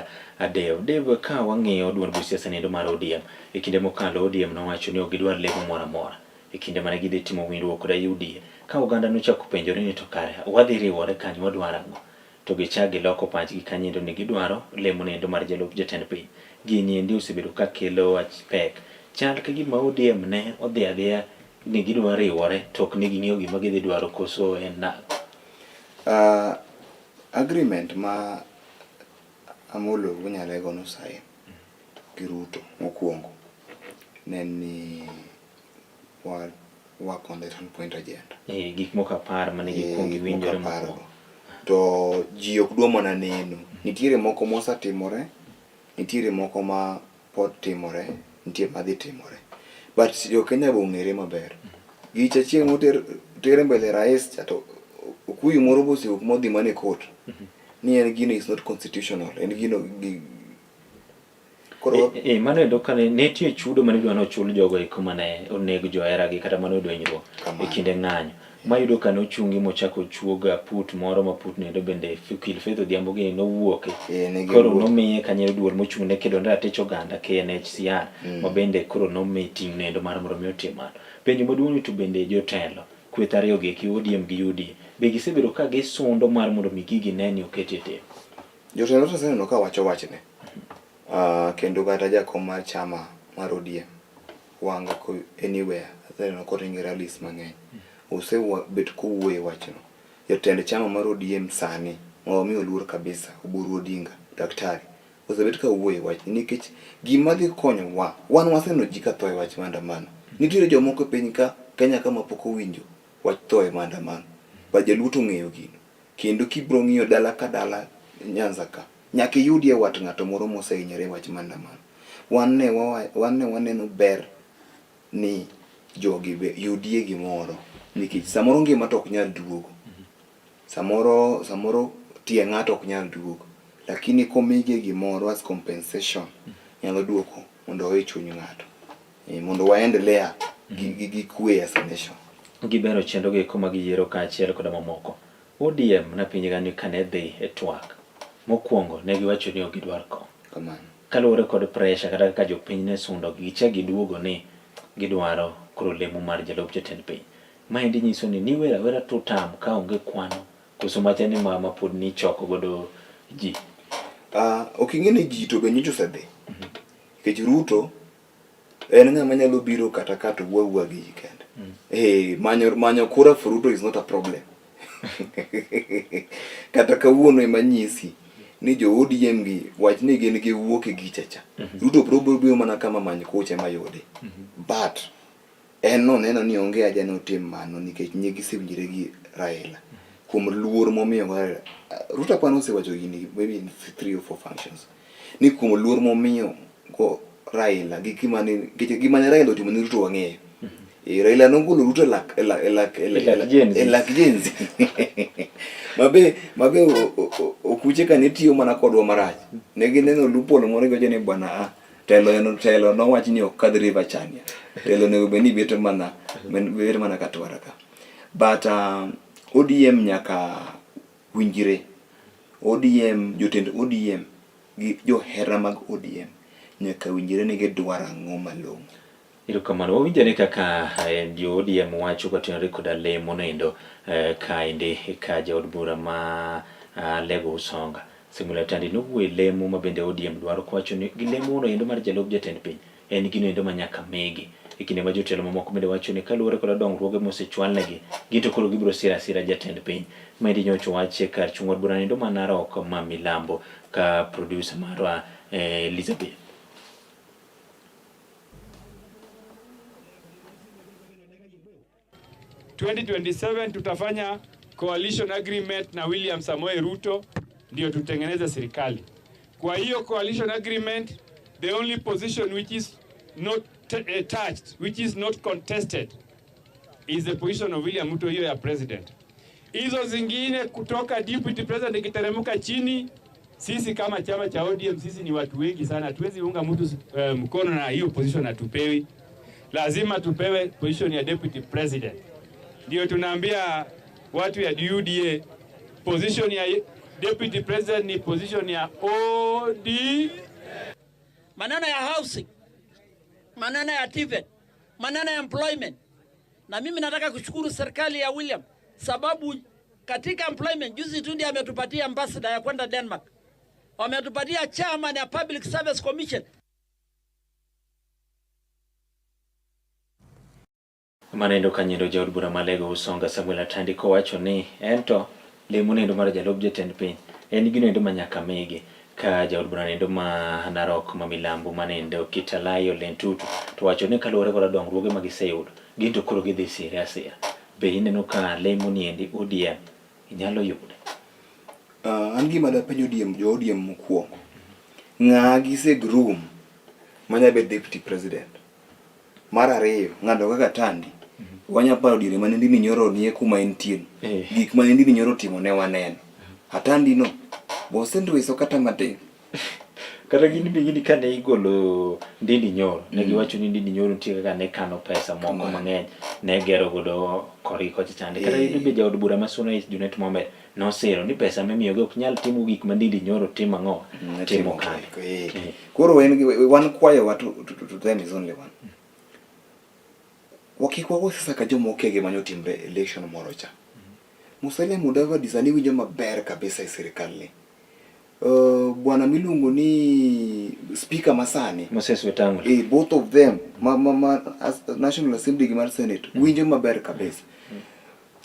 Dev. Dev, ka wang'iyo duond buch siasa niendo mar ODM e kinde mokalo ODM nowacho ni ok gidwar lemo moro amora e kinde mane gidhi timo winjruok koda UDA. Ka oganda nochako penjore ni to kare wadhi riwore kanyo wadwaro ang'o? To gichak giloko pachgi kanyo ni gidwaro lemo niendo mar jalup jatend piny. Gini endi osebedo ka kelo wach pek. Chal ka gima ODM ne odhi adhiya ni gidwa riwore to ok ne ging'eyo gima gidhi dwaro koso en nang'o? Agreement ma Amolo Nyalego nosign gi Ruto mokwongo ne en ni wa work on the 10 point agenda. Eh, gik moko 10 mane gikwongo gik moko giwinjore 10 mokwongo. go. To ji ok dwa mana neno. Nitiere moko mosetimore, nitiere moko ma pod timore, nitie madhi timore. But jo Kenya be ong'ere maber. Gicha chieng' moter ter e mbele rais cha to okuyu moro be osewuok modhi mana e court. Ni en gino is not constitutional. En gino gi koro Mano endo kane nitie chudo mane idwa nochul jogo eko mane oneg joheragi kata mane oyudo hinyruok e kinde ng'anyo. Mayudo ka nochungi mochako ochuog aput moro ma put noendo bende Okil Faith Odhiambo gini nowuoke. Ne Koro giwuok. nomiye kanyo duol mochung' ne kedo ne ratich oganda KNHCR ma bende koro nomi ting' noendo mar mondo mi otim mano. Penjo maduong' ni to bende jotelo kweth ariyo gi eki ODM gi UDA be gisebedo ka gisundo mar mondo mi gigi ne ni oket e tim. Jotelo to aseneno ka wacho wachne. Kendo kata jakom mar chama mar ODM Wanga ko anywhere aseneno koringo e rallies mang'eny. Osebet kowuoyo e wachno. Jatend chama mar ODM sani ma wamiyo luor kabisa Oburu Odinga, daktari, osebet ka wuoyo e wachni nikech gima dhi konyowa, wan waseneno ji ka tho e wach maandamano. Nitiere jomoko e piny ka Kenya ka mapok owinjo wach tho e maandamano. But jaluo to ong'eyo gino. Kendo kibro ng'iyo dala ka dala Nyanza ka, nyaka iyudie wat ng'ato moro mosehinyore e wach maandamano. Wan ne wan ne waneno ber ni jogi be yudie gimoro nikech samoro ngima to ok nyal duogo. Samoro samoro tie ng'ato ok nyal duogo. Lakini komigi gimoro as compensation nyalo duoko mondo owe chuny ng'ato. Mondo waendelea gi kwe as a nation. Gibero chenro gi eko mag yiero kaachiel koda mamoko. ODM napenjega ni kane dhi e twak, mokwongo ne giwacho ni ok gidwar kom. Kamano. Kaluwore kod pressure kata kaka jopiny ne sundo gichak giduogo ni gidwaro koro lemo mar jalup jatend piny. Maendi nyiso ni niwer awera two term ka onge kwano koso macha ni ma pod nichoko godo ji. Ok ing'e ni ji to be nyocha osedhi. Nikech Ruto en ng'ama nyalo biro kata ka to wuo awuoya gi ji kende. Manyo kura for Ruto is not a problem. Kata kawuono ema nyisi ni jo ODM gi wach ni gin giwuok e gicha cha. Ruto biro biro mana kama many kocha ema yude. But en noneno ni onge haja ni otim mano nikech ne gisewinjore gi Raila kuom luor momiyo go Raila. Ruto apani osewacho gini maybe in 3 or 4 functions ni kuom luor momiyo go Raila gi gima ne nikech gima ne Raila otimo ne Ruto wang'eyo. Raila nogolo Ruto e lak e lak e lak e lak Gen Z. e lak Gen Z. Mabe okuche ka ne tiyo mana kodwa marach. Ne gineno loophole moro giwacho ni bwana a telo en telo nowach ni ok kadh River Chania. Telo onego bed ni bet mana Katwara ka. But ODM nyaka winjre. ODM jotend ODM gi johera mag ODM nyaka winjre ni gidwaro ang'o malong'o. Erokamano. Wawinjo ane kaka eh, jo ODM wacho kotenore koda lemo noendo eh, kaendi ka jaod bura ma ah, Lego Usonga Samuel Atandi nowuoyo e lemo ma bende ODM dwaro kowacho ni gi lemo noendo mar jalup jatend piny en gino endo ma nyaka migi. E kinde ma jotelo mamoko bende wacho ni kaluwore koda dongruoge mosechwalnegi, gin to koro gibiro siro asira jatend piny. Maendi nyocha owachi e kar chung' od bura noendo ma Narok ma Milambo ka producer marwa eh, Elizabeth. 2027 tutafanya coalition agreement na William Samoei Ruto ndio tutengeneze serikali. Kwa hiyo coalition agreement, the only position which is not touched, which is not contested is the position of William Ruto, hiyo ya president. Hizo zingine kutoka deputy president ikiteremuka chini, sisi kama chama cha ODM, sisi ni watu wengi sana, hatuwezi unga mtu mkono na hiyo position hatupewi. Lazima tupewe position ya deputy president. Ndio tunaambia watu ya UDA position ya deputy president ni position ya OD. Maneno ya housing, maneno ya TVET, maneno ya employment. Na mimi nataka kushukuru serikali ya William sababu katika employment juzi tu ndiye ametupatia ambassador ya kwenda Denmark, wametupatia chairman ya Public Service Commission. Manendo kanyendo jaod bura ma Lego Usonga Samuel Atandi kowacho ni ento lemo nendo mar jalup jatend piny en gino endo ma nyaka migi ka jaod bura nendo ma Narok ma Milambo manendo Kitalayo Lentutu to wacho ni kaluwore koda dongruoge ma giseyudo gin to koro gidhi sire asira. Be ineno ka lemo niendi ODM inyalo yude? An gima dapenj ODM, jo ODM mokwongo, ng'a gise groom manya bet deputy president? Mar ariyo, ng'ato kaka Tandi, wanya paro diere mane Ndindi Nyoro nie kuma entie no. Gik mane Ndindi Nyoro timo ne waneno. Atandi no, be osendwiso kata matin? Kata gin be gini kane igolo Ndindi Nyoro, ne giwacho ni Ndindi Nyoro nitie kaka ne kano pesa moko mang'eny, ne gero godo korgi kocha chande. Kata yudo be jaod bura ma Suna East Junet Mohamed nosiro ni pesa mimiyogi ok nyal timo gik ma Ndindi Nyoro timo ang'o? Timo kande. Koro en wan kwayowa to them is only one. Kik wago siasa ka joma okia gima nyotimre election moro cha. Musalia Mudavadi sani winjo maber kabisa e sirikal ni. Bwana miluongo ni speaker masani Moses Wetangula. Both of them ma as, National Assembly gi mar Senate winjo maber kabisa.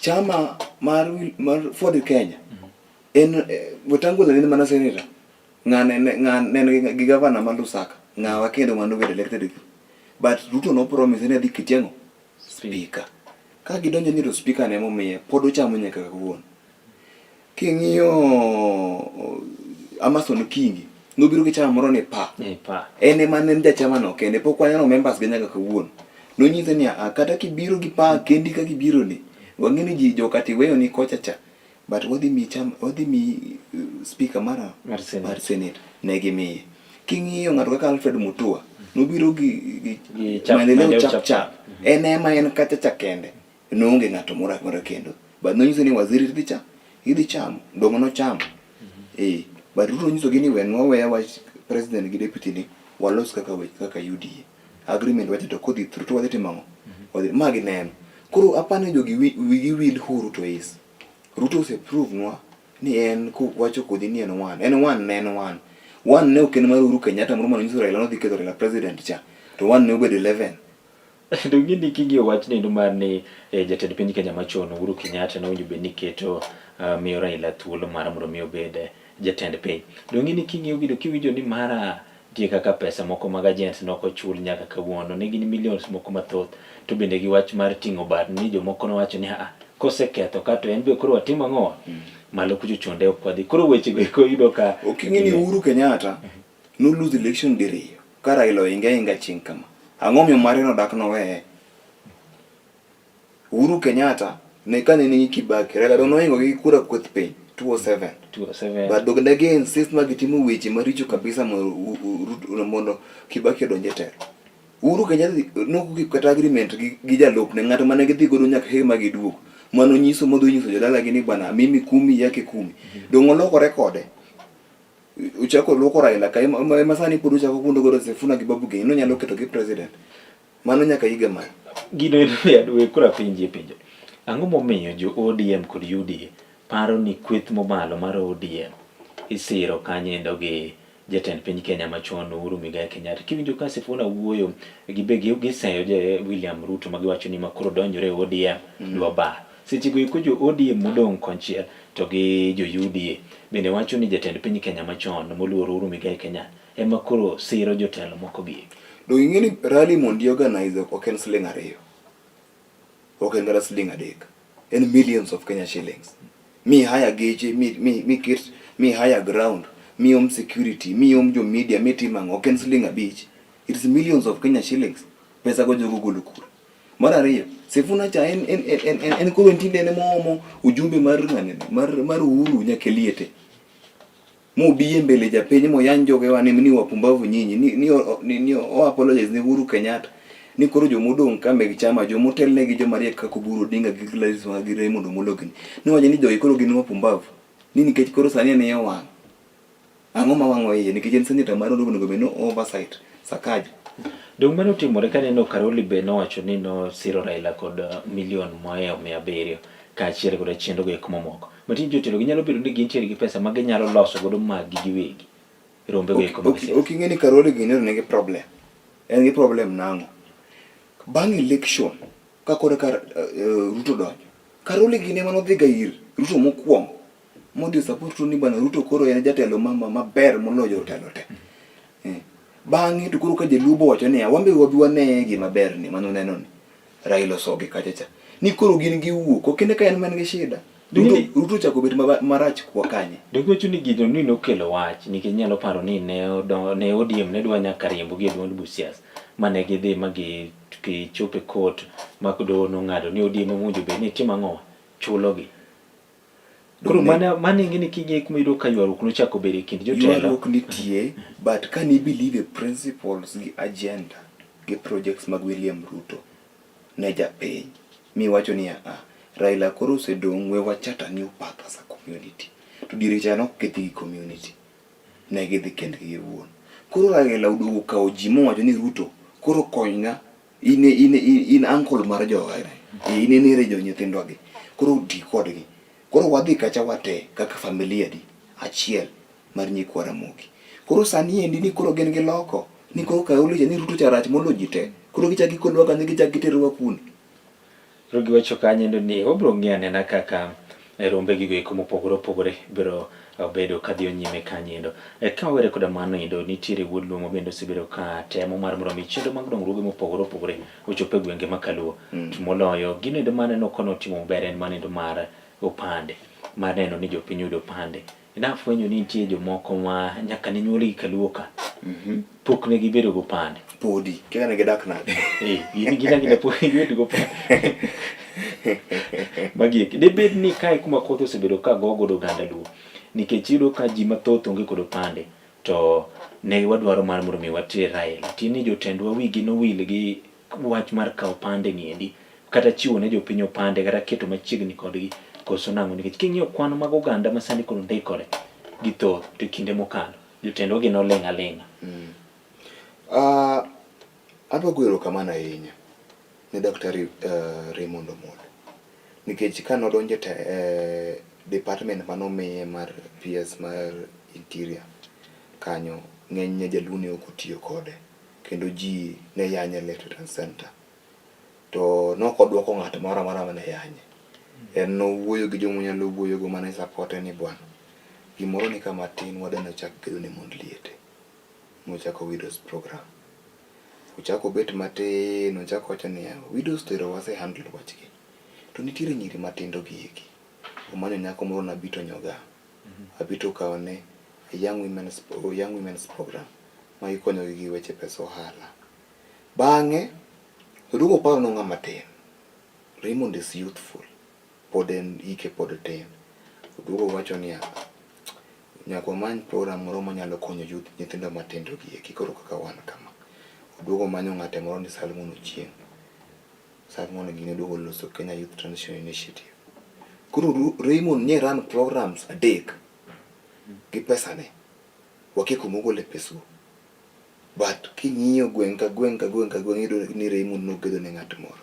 Chama mar Ford Kenya en Wetangula ne mana senator. Ng'ane ne en gi governor ma Lusaka. Ng'awa kendo mane obedo elected. But Ruto no promise ni adhi keti ang'o? Speaker. Ka gidonjo ni to speaker ne momiye pod ochamo nyaka kawuono. King'iyo Amason Kingi nobiro gi chama moro ni pa. Pa. En ema ne en jachama no kende pok waneno members ge nyaka kawuono. Nonyise ni a kata kibiro gi pa kendi kaka ibiro ni wang'e ni ji joka tiweyo ni kocha cha but wadhi mi chama wadhi mi speaker mar Senate. Mar Senate ne gimiye. King'iyo ng'ato kaka Alfred Mutua nobiro gi Maendeleo chap chap. Chap. En ema en kacha cha kende. Noonge ng'ato moro amora kendo. But nonyiso ni waziri idhi cha idhi chamo dongo nochamo. But Ruto nonyisogi ni wenwa weya wach president gi deputy ni walos kaka kaka UDA. Agreement wacho to kodhi through to wadhi timo ang'o? Wadhi ma gineno. Koro apani jogi wigi wil who Ruto is. Ruto ose prove nwa ni en wacho kodhi ni en one. En one ne en one. One ne ok en mar Uhuru Kenyatta moro mane onyiso Raila nodhi ketho Raila president cha. To one ne obedo 11. To gini king'iyo wach nendo mar ni jatend piny Kenya machon Uhuru Kenyatta nowinjo bed ni keto miyo Raila thuolo mar mondo mi obed jatend piny. Donge ni king'iyo gido kiwinjo ni mara nitie kaka pesa moko mag agents nok ochul nyaka kawuono ne gin millions moko mathoth to bende gi wach mar ting'o bat ni jomoko nowacho ni a koseketho ka to en be koro watimo ang'o malo kucho chonde ok wadhi koro weche go eko iyudo ka Ok ing'e ni Uhuru Kenyatta no lose election diriyo ka Raila oinge ainga chieng' kama. Ang'o omiyo mare nodak noweye? Uhuru Kenyatta ne kane nigi Kibaki, Raila to noingo gi kura kweth piny 207. 207. But dog ne gi insist ma gitimo weche maricho kabisa mondo Kibaki odonj e telo. Uhuru Kenyatta nok kata agreement gi jalupne ng'ato mane gidhi godo nyaka higa ma giduogo. Mano nyiso modhi nyiso jodalagi ni bwana mimi kumi yake kumi. Dong' olokore kode. Uchako luoko Raila ka ema sani pod uchako kundo godo Sifuna gi Babu Gini nonyalo keto gi president. Mano nyaka higa mane? Gino en we koro apenji e penjo. Ang'o momiyo jo ODM kod UDA paro ni kweth momalo mar ODM isiro kanyendo gi jatend piny Kenya machon Uhuru Muigai Kenyatta? Kiwinjo ka Sifuna wuoyo gibe giseyo je William Ruto ma giwacho ni makoro donjore e ODM dwa bar. Seche go eko jo ODM modong' konchiel to gi jo UDA bende wacho ni jatend piny Kenya machon moluor Uhuru Muigai Kenyatta ema koro siro jotelo moko gi eki. Donge ing'e ni rally mondo i organize ok en siling ariyo, ok en kata siling adek, en millions of Kenya shillings. Mi hire geche, mi, mi, mi ket, mi hire ground, mi om security, mi om jo media, mi tim ang'o, ok en siling abich. It's millions of Kenya shillings. Pesa go jogo golo kure. Mar ariyo, Sifuna cha en en en en, en koro tinde en moomo ujumbe mar ng'ane mar mar Uhuru nyaka e liete. Mobi e mbele japiny moyany jogewa ni ni wapumbavu nyinyi ni ni ni, ni o apologize ne Uhuru Kenyatta ni koro jomodong' ka meg chama jomotelne gi joma riek kaka Oburu Odinga gi Gladys Wanga gi Raymond Omolo gini nowacho ni jogi koro gin wapumbavu ni nikech koro sani en iye owang'. Ang'o ma wang'o iye nikech en senator mar onego bed ni oversight Sakaja. Dong' mano otimore kaneno Karoli be nowacho ni nosiro Raila kod milion mohewo 700 kaachiel koda chenro go eko mamoko. Matiende jotelo gi nyalo bedo ni gintiere gi pesa ma ginyalo loso godo mag gi giwegi. Rombe go eko mag siasa. Ok ing'e ni Karoli gini nigi problem. En gi problem nang'o? Bang' election ka koro ka Ruto donjo, Karoli gini ema nodhi ga ir Ruto mokwongo modhi support Ruto ni bwana Ruto koro en jatelo maber moloyo jotelo te. Bang'e to koro ka jaluo bowacho niya wan be wabi waneye gima ber ni mano neno ni Raila osogi kacha cha. Ni koro gin giwuok ok ine ka en man gi shida. Ruto, Ruto ochako bet marach kwa kanye. Donge wacho ni gino ni nokelo wach nikech nyalo paro ni ne ne ODM ne dwa nyaka riembo gi e duond buch siasa ma ne gidhi ma gichopo e court ma doho nong'ado ni ODM owinjo bed ni timo ang'o chulogi. Koro mana mano ing'e ni king'iye kuma iyudo ka ywaruok nochako bedo e kind jotelo. Ywaruok nitie but ka ni believe e principles gi agenda gi projects mag William Ruto ne japiny miwacho ni a Raila koro osedong' we wa chart a new path as a community. To diere cha nok gidhi gi community. Ne gidhi kendgi giwuon. Koro Raila oduogo okawo ji mowacho ni Ruto koro konyna in in in uncle mar joga in e nere jo nyithindwa gi koro ti kodgi koro wadhi kacha wate kaka familia di achiel mar nyikwa Ramogi koro sani endi ni koro gin gi loko ni koro Kaoli ni Ruto cha rach molo ji te koro gichak gikolwa kanyo gichak giterowa kuno. Koro giwacho kanyo endo ni wabiro ng'iyo anena kaka rombe gigo eko mopogore opogore biro bedo kadhi nyime kanyo endo. Ka wawere koda mano endo, nitiere wuod Luo ma bende osebedo ka temo mar mondo mi chenro mag dongruoge mopogore opogore ochop e gwenge ma Kaluo. To moloyo, gino endo maneno konotimo maber en mano endo mar opande, mar neno ni jopiny oyudo opande. Nafwenyo ni nitie jomoko ma nyaka ne nyuolgi kaluo ka. Pok ne gibedo gopande. Podi, kaka ne gidak nade? Eh, gin gin agina pok gibedo gopande. Magi eki. Dibed ni kae kuma koth osebedo ka go godo oganda Luo. Nikech iyudo ka ji mathoth onge kod opande to ne wadwaro mar mondo mi water Raila. Tiende ni jotendwa wigi nowil gi wach mar kawo opande ni endi kata chiwo ne jopiny opande kata keto machiegni kodgi koso nang'o nikech king'iyo kwan mag oganda ma sani koro ndikore gi thoth to kinde mokalo jotendwa gi noling' aling'a. Adwa goyo erokamano ahinya ne Daktari Raymond Omolo nikech ka nodonjo e department manomiye mar PS mar Interior kanyo ng'enyne jaluo ne ok otiyo kode kendo ji ne yanye left right and center. To ne ok oduoko ng'at moro amora mane yanye. En nowuoyo gi joma onyalo wuoyogo mane support e ni bwana gimoro ni ka matin wadwa chak gedo ne mond liete. Mochako widows program. Ochako obet matin ochako wacho niya widows to ero wase handle wachgi. To nitiere nyiri matindo gi eki. Omanyo nyako moro Nabito Nyoga. Abito okawone young women's program ma ikonyogi gi weche pesa ohala. Bang'e oduogo oparo ni ong'ama tin. Raymond is youthful. Pod en hike pod tin. Oduogo owacho niya, nyaka wamany program moro manyalo konyo youth nyithindo matindo gi eki koro kaka wan kama. Oduogo omanyo ng'ate moro ni Salmon Ochieng. Salmon gini oduogo oloso Kenya Youth Transition Initiative. Koro Raymond nye run programs adek gi pesane. Wakia kuma ogole pesgo. But king'iyo gweng' ka gweng' ka gweng' ka gweng' iyudo ni Raymond nogedo ne ng'at moro.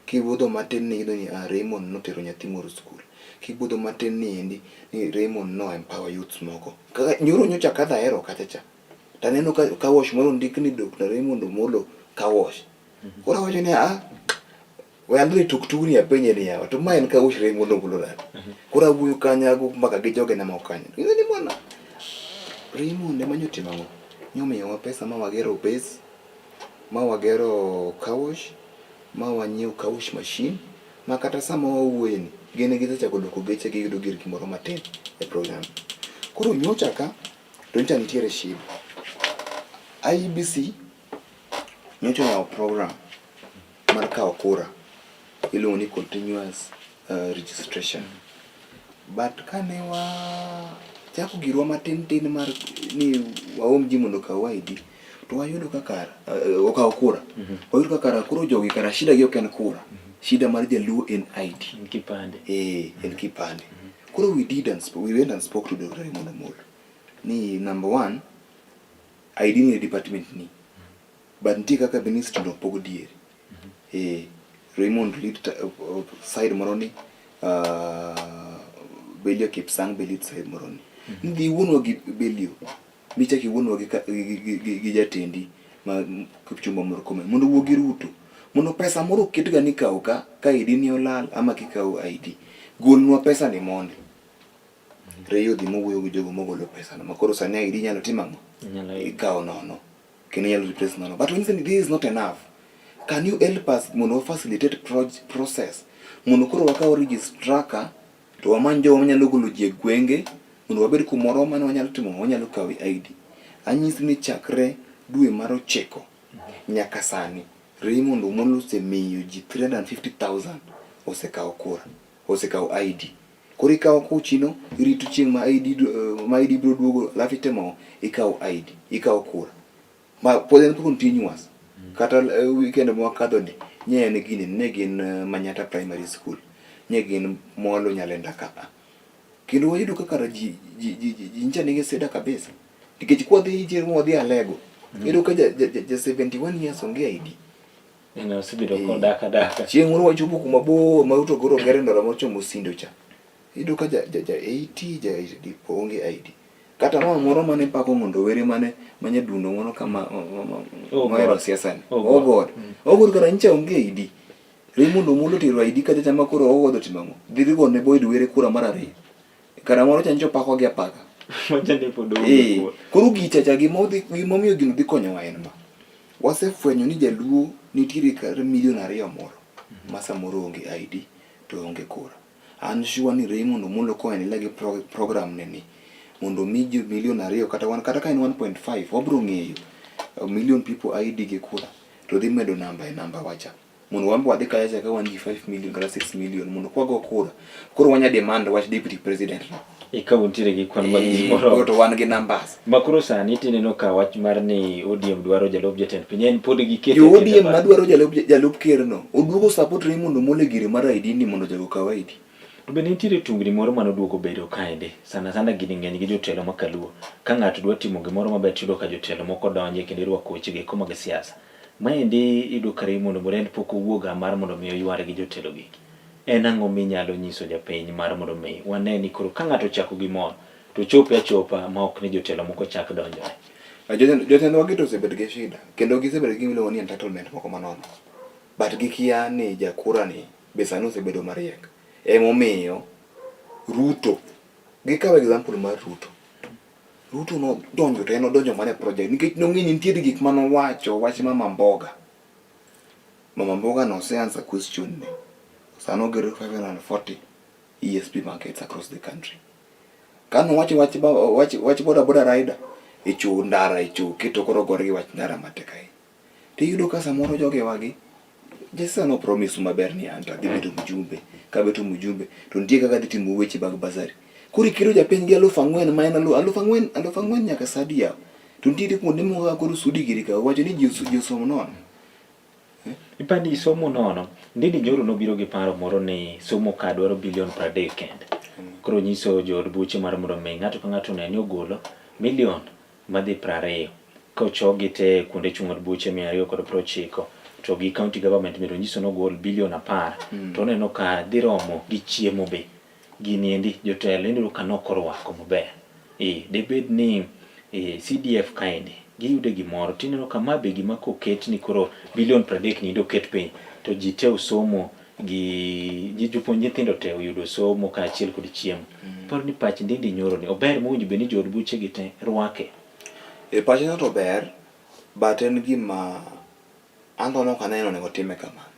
Kiwuotho matin ni iyudo ni ah, Raymond notero nyathi moro skul. Kiwuotho matin ni endi ni Raymond no empower youths moko. Kaka nyoro nyocha kadho ahero kacha cha. Taneno ka car wash moro ondik ni Dr. Raymond Omolo car wash. Koro awacho ni ah, we an dhi tuk tugni apenje ni yawa to ma en car wash Raymond Omolo nade. Koro awuoyo kanyo ago mbaka gi jogena moko kanyo. Ing'e ni bwana Raymond ema nyotimo ang'o? Nyomiyowa pesa ma wagero base, ma wagero car wash, ma wanyiewo car wash machine, ma kata sama wawuoye ni gin gisechako luoko geche giyudo girgi moro matin e program. Koro nyocha ka to nyocha nitiere shida. IEBC nyocha oyawo program mar kawo kura iluongo ni continuous registration. But kane wachako girwa matin tin mar ni waom ji mondo okaw ID to wayudo ka kara okaw kura. Wayudo ka kara koro jogi kara shida gi ok en kura. Shida mar jaluo en ID. En kipande. Eh, en kipande. Koro we did and we went and spoke to Dr. Raymond Omolo ni number one ID ni e department ni but nitie kaka ministry no pog diere. Eh, Raymond lead side moro ni Belio Kipsang be lead side moro ni. Nidhi iwuonwa gi Belio michak iwuonwa gi, gi jatendi ma Kipchumba Murkomen mondo owuo gi Ruto mondo pesa moro oket ga ni kaw ka ka ID ni olal ama kikaw ID golnwa pesa ni mondi. Ray odhi mowuoyo gi jogo mogolo pesa no makoro sani ID inyalo timo ang'o? Ikawo nono kendo inyalo replace nono. But wanyise ni this is not enough. Can you help us mondo wa facilitate process mondo koro wakaw registrar ka to wamany jogo manyalo golo ji e gwenge mondo wabed kumoro mane wanyalo timo wanyalo kawe ID. Anyisi ni chakre dwe mar ochiko nyaka sani Raymond Omolo osemiyo ji 350,000 osekawo kura, osekawo ID. Koro ikawo kuchino irito chieng' ma ID ma ID biro duogo alafu itemo ikawo ID, ikawo kura. Ma pod en continuous. Kata weekend mwakadho ni nye en gini ne gin Manyatta Primary School, nye gin Molo Nyalenda ka a. Kendo wayudo ka kara ji ji ji ji nyicha nigi sida kabisa. Nikech kwadhi chieng' mwadhi Alego, iyudo ka ja, ja, ja 71 years onge ID. En osebedo kodak adaka. Chieng' moro wachopo kuma bor ma Ruto koro gere ndara mochomo Sindo cha. Iyudo ka ja, ja, ja 80 ja 80 onge ID. Kata mama moro mane pako mondo were mane manyadundo moro kama mohero siasa ni. Oh God. Oh God kara nyicha onge ID. Raymond Omolo tero ID kacha cha ma koro ogodho timo ang'o? Dhi go ne Boyd Were kura mar ariyo. Kara moro cha nyicha opako gi apaka. Wacha ni pod onge kura. Koro gicha cha gimomiyo gino dhi konyowa en ma. Wasefwenyo ni jaluo nitiere kar milion ariyo moro ma samoro onge ID to onge kura. An sure ni Raymond Omolo koendelea gi program ne ni mondo omi ji milion ariyo kata wan kata ka en 1.5 wabro ng'eyo million people ID gi kura to dhi medo namba e namba wacha mondo wan be wadhi kacha cha ka wan ji 5 million kata 6 million mondo kwago kura koro wanya demand wach deputy president no. Ka untiere gi kwan mag ji moromo. To wan gi numbers. Ma koro sani tineno ka wach mar ni ODM dwaro jalup jatend piny en pod giketo Jo ODM madwaro jalup jalup ker no oduogo support Raymond Omolo e gire mar ID ni mondo jago kaw ID. To bende nitiere tungni moro mane oduogo bedo kaendi sana sana gini ng'eny gi jotelo ma kaluo ka ng'ato dwa timo gimoro maber tiyudo ka jotelo moko donje kendo irwako weche go eko mag siasa. Maendi iyudo ka Raymond Omolo en pok owuoga mar mondo mi oyware gi jotelo gi. En ang'o minyalo nyiso japiny mar mondo mi wane ni koro ka ng'ato ochako gimoro to ochope achopa ma ok ni jotelo moko chak donjore? Jotendwa gi to osebedo gi shida kendo gisebedo gi gima iluongo ni entitlement moko manono. But gikia ni jakura ni be sani osebedo mariek. Emomiyo Ruto, gikawo example mar Ruto. Ruto nodonjo to en odonjo mana e project nikech nong'e ni nitiere gik manowacho wach mama mboga. Mama mboga no ose answer question ne. Sani ogero 540 ESP markets across the country. Kano wacho wach, wach, wach boda boda rider e cho ndara e cho keto koro gore gi wach ndara matek ahinya. To iyudo ka samoro jogewagi Jesa no promise maber ni anto adhi bedo mjumbe, kabeto mjumbe to nitie kaka adhi timo weche mag basari. Koro ikelo japiny gi 4,000 ma en 4,000 nyaka sadi yaw. To nitiere kuonde moko kaka koro Sudi giri ka wacho ni ji osomo nono. Ipani somo nono. Ndindi Nyoro nobiro gi paro moro ni somo ka dwaro bilion 30 kende. Koro nyiso jood buche mar mondo mi ng'ato ka ng'ato one ni ogolo milion madhi 20 kochokgi te kuonde chung' od buche 290 to gi county government bende onyiso ni ogol bilion 10 to oneno ka dhi romo gi chiemo be. Gini endi jotelo ineno ka nok orwako maber. Eh, debed ni eh, CDF kaendi giyude gimoro tineno ka ma be gima koket ni koro bilion 30 ni oket piny to ji te osomo gi ji jopuonj nyithindo te oyudo somo kaachiel kod chiemo. Paro ni pach Ndindi Nyoro ni ober mowinjo bed ni jood buche gi te rwake. E pache no to ber, but en gima anto nok aneno onego time kamano.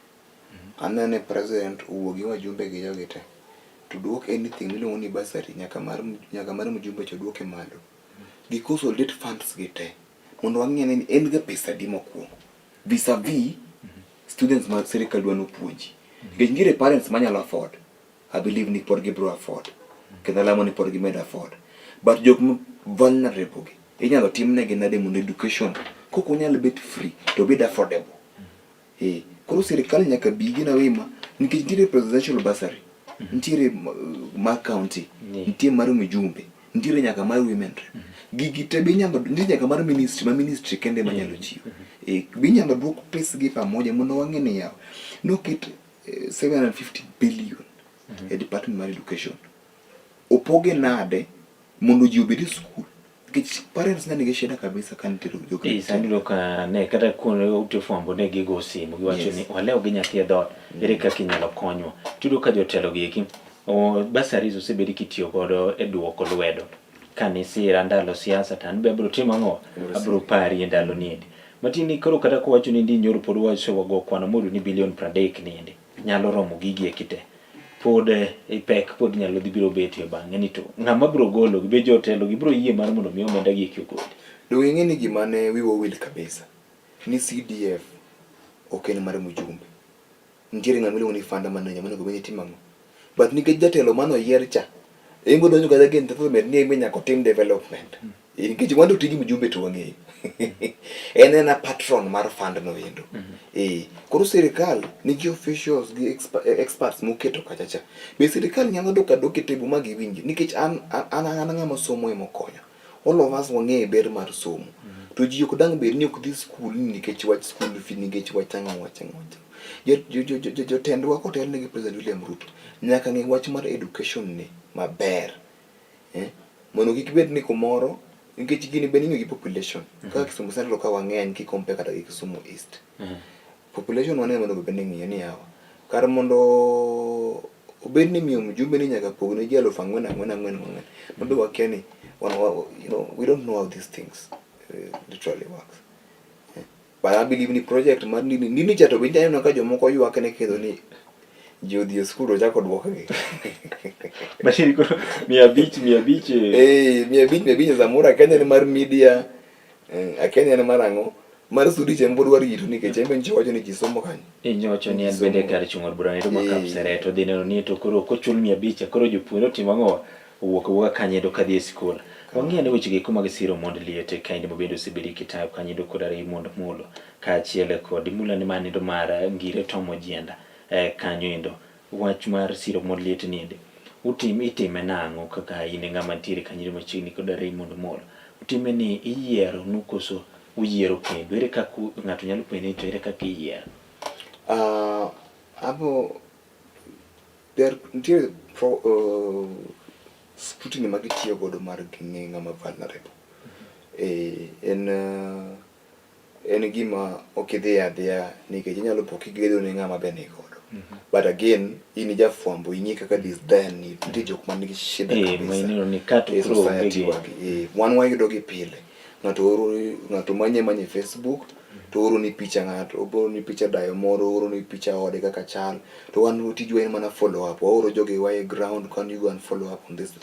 Aneno ni president owuo gi wajumbe gi jogi te to duok anything miluongo ni bursary nyaka mar nyaka mar mjumbe cha oduoke malo. Gi consolidate funds gi te mondo wang'e ni en ga pesa adi mokwongo vis-a-vis students ma sirikal dwa nopuonji. Nikech nitiere parents manyalo afford, I believe ni pod gibro afford kendo alamo ni pod gimed afford. But jok ma vulnerable gi inyalo timnegi nade mondo education kok onyal bet free to obed affordable. Eh, koro sirikal nyaka bi gi nawima nikech nitiere presidential bursary, nitiere mar county, nitie mar mijumbe, nitiere nyaka mar women rep. Gigi te be inyalo nitie nyaka mar ministry ma ministry kende ema nyalo chiwo. Eh, be inyalo duok pes gi pamoja mondo wang'e ni yawa noket 750 billion e department mar education. Opoge nade mondo ji obed e skul nikech parents ne nigi shida kabisa ka nitiere jo Eh, sani iyudo ka ne kata kuonde ute fwambo ne gigo simu giwacho ni walewo gi nyathi e dhoot ere kaka inyalo konywa tiyudo ka jotelo gi eki bursaries osebedi kitiyo godo e duoko lwedo ka nisira ndalo siasa to an be abiro timo ang'o abiro pari e ndalo niendi matiende ni koro kata kowacho ni ndi nyoro pod wasewago kwano moyudo ni bilion 30 niendi nyalo romo gigi eki te pod eh, pek pod nyalo dhi biro betie bang'e ni to ng'ama biro golo gi be jotelo gi biro yie mar mondo mi omenda gi eki ogol. Donge ing'e ni gima ne wiwa owil kabisa ni CDF ok en mar mjumbe. Nitiere ng'ama iluongo ni fund manager monego bed ni timo ang'o? But nikech jatelo mane oyier cha en be odonjo kata gi entitlement ni en be nyaka otim development. Nikech wan to tij mjumbe to wang'eyo. En ena patron mar fund no endo. Eh, koro sirikal nigi officials gi experts moketo kacha cha. Be sirikal nyalo dok adoka e table ma giwinji nikech an an an ng'ama somo ema okonya. All of us wang'eyo ber mar somo. To ji ok dang' bed ni ok dhi skul ni nikech wach school fee nikech wach ang'o wach ang'o wach ang'o. Jotendwa kotelne gi President William Ruto nyaka ng'e wach mar education ni maber. Eh, mondo kik bed ni kumoro nikech gini be ning'iyo gi population. Kaka Kisumu Central ka wang'eny ki compare kata gi Kisumu East. Population wane mondo bed ni ing'iyo ni yawa. Kar mondo obed ni miyo mjumbe ni nyaka pog ne ji aluf ang'wen ang'wen ang'wen ang'wen. Mabe wakia ni wan, you know, we don't know how these things literally works. But I believe ni project mar nini nini cha to be ineno ka jomoko ywak ne ketho ni ji odhi e skul ochako duokgi. Mashini koro 500 500. Eh, 500 500 samoro akia ni en mar media, akia ni en mar ang'o. Mar Sudi cha en pod warito nikech en be nyicha owacho ni ji somo kanyo. Nyocha ni en bende kar chung' od bura ero ma Kapseret odhi neno ni to koro kochul 500 koro jopuonjre otimo ang'o owuok awuoka kanyo endo kadhi e sikul. Wang'i ane weche gi mag siro mond liete kaendi ma bende osebedi kitayo kanyo endo koda Raymond Mulo kaachiel kod mula ni mano endo mar Ngire Tom Ojienda eh, kanyo endo. Wach mar siro mond liete ni endi utim itime nang'o kaka in e ng'ama nitiere kanyo endo machiegni koda Raymond Mulo? Utime ni iyiero nu koso uyiero kendo? Ere kaka ng'ato nyalo penjo ni to ere kaka iyiero? Abo there nitie pro, scrutiny ma gitiyo godo mar ging'e ng'ama vulnerable. Eh, en en gima ok idhi adhiya nikech inyalo po kigedo ne ng'ama be ni godo. But again, in jafwambo ing'e kaka this then nitie jok man gi shida Eh, kabisa. ma ineno ni ka to E koro onge society gi- wagi. Eh, wan wayudo gi pile. Ng'ato oro ng'ato manye manye Facebook to oro ni picha ng'ato, oro ni picha dayo moro, oro ni picha ode kaka chal. To wan tijwa en mana follow up. Waoro jogewa e ground, can you go and follow up on this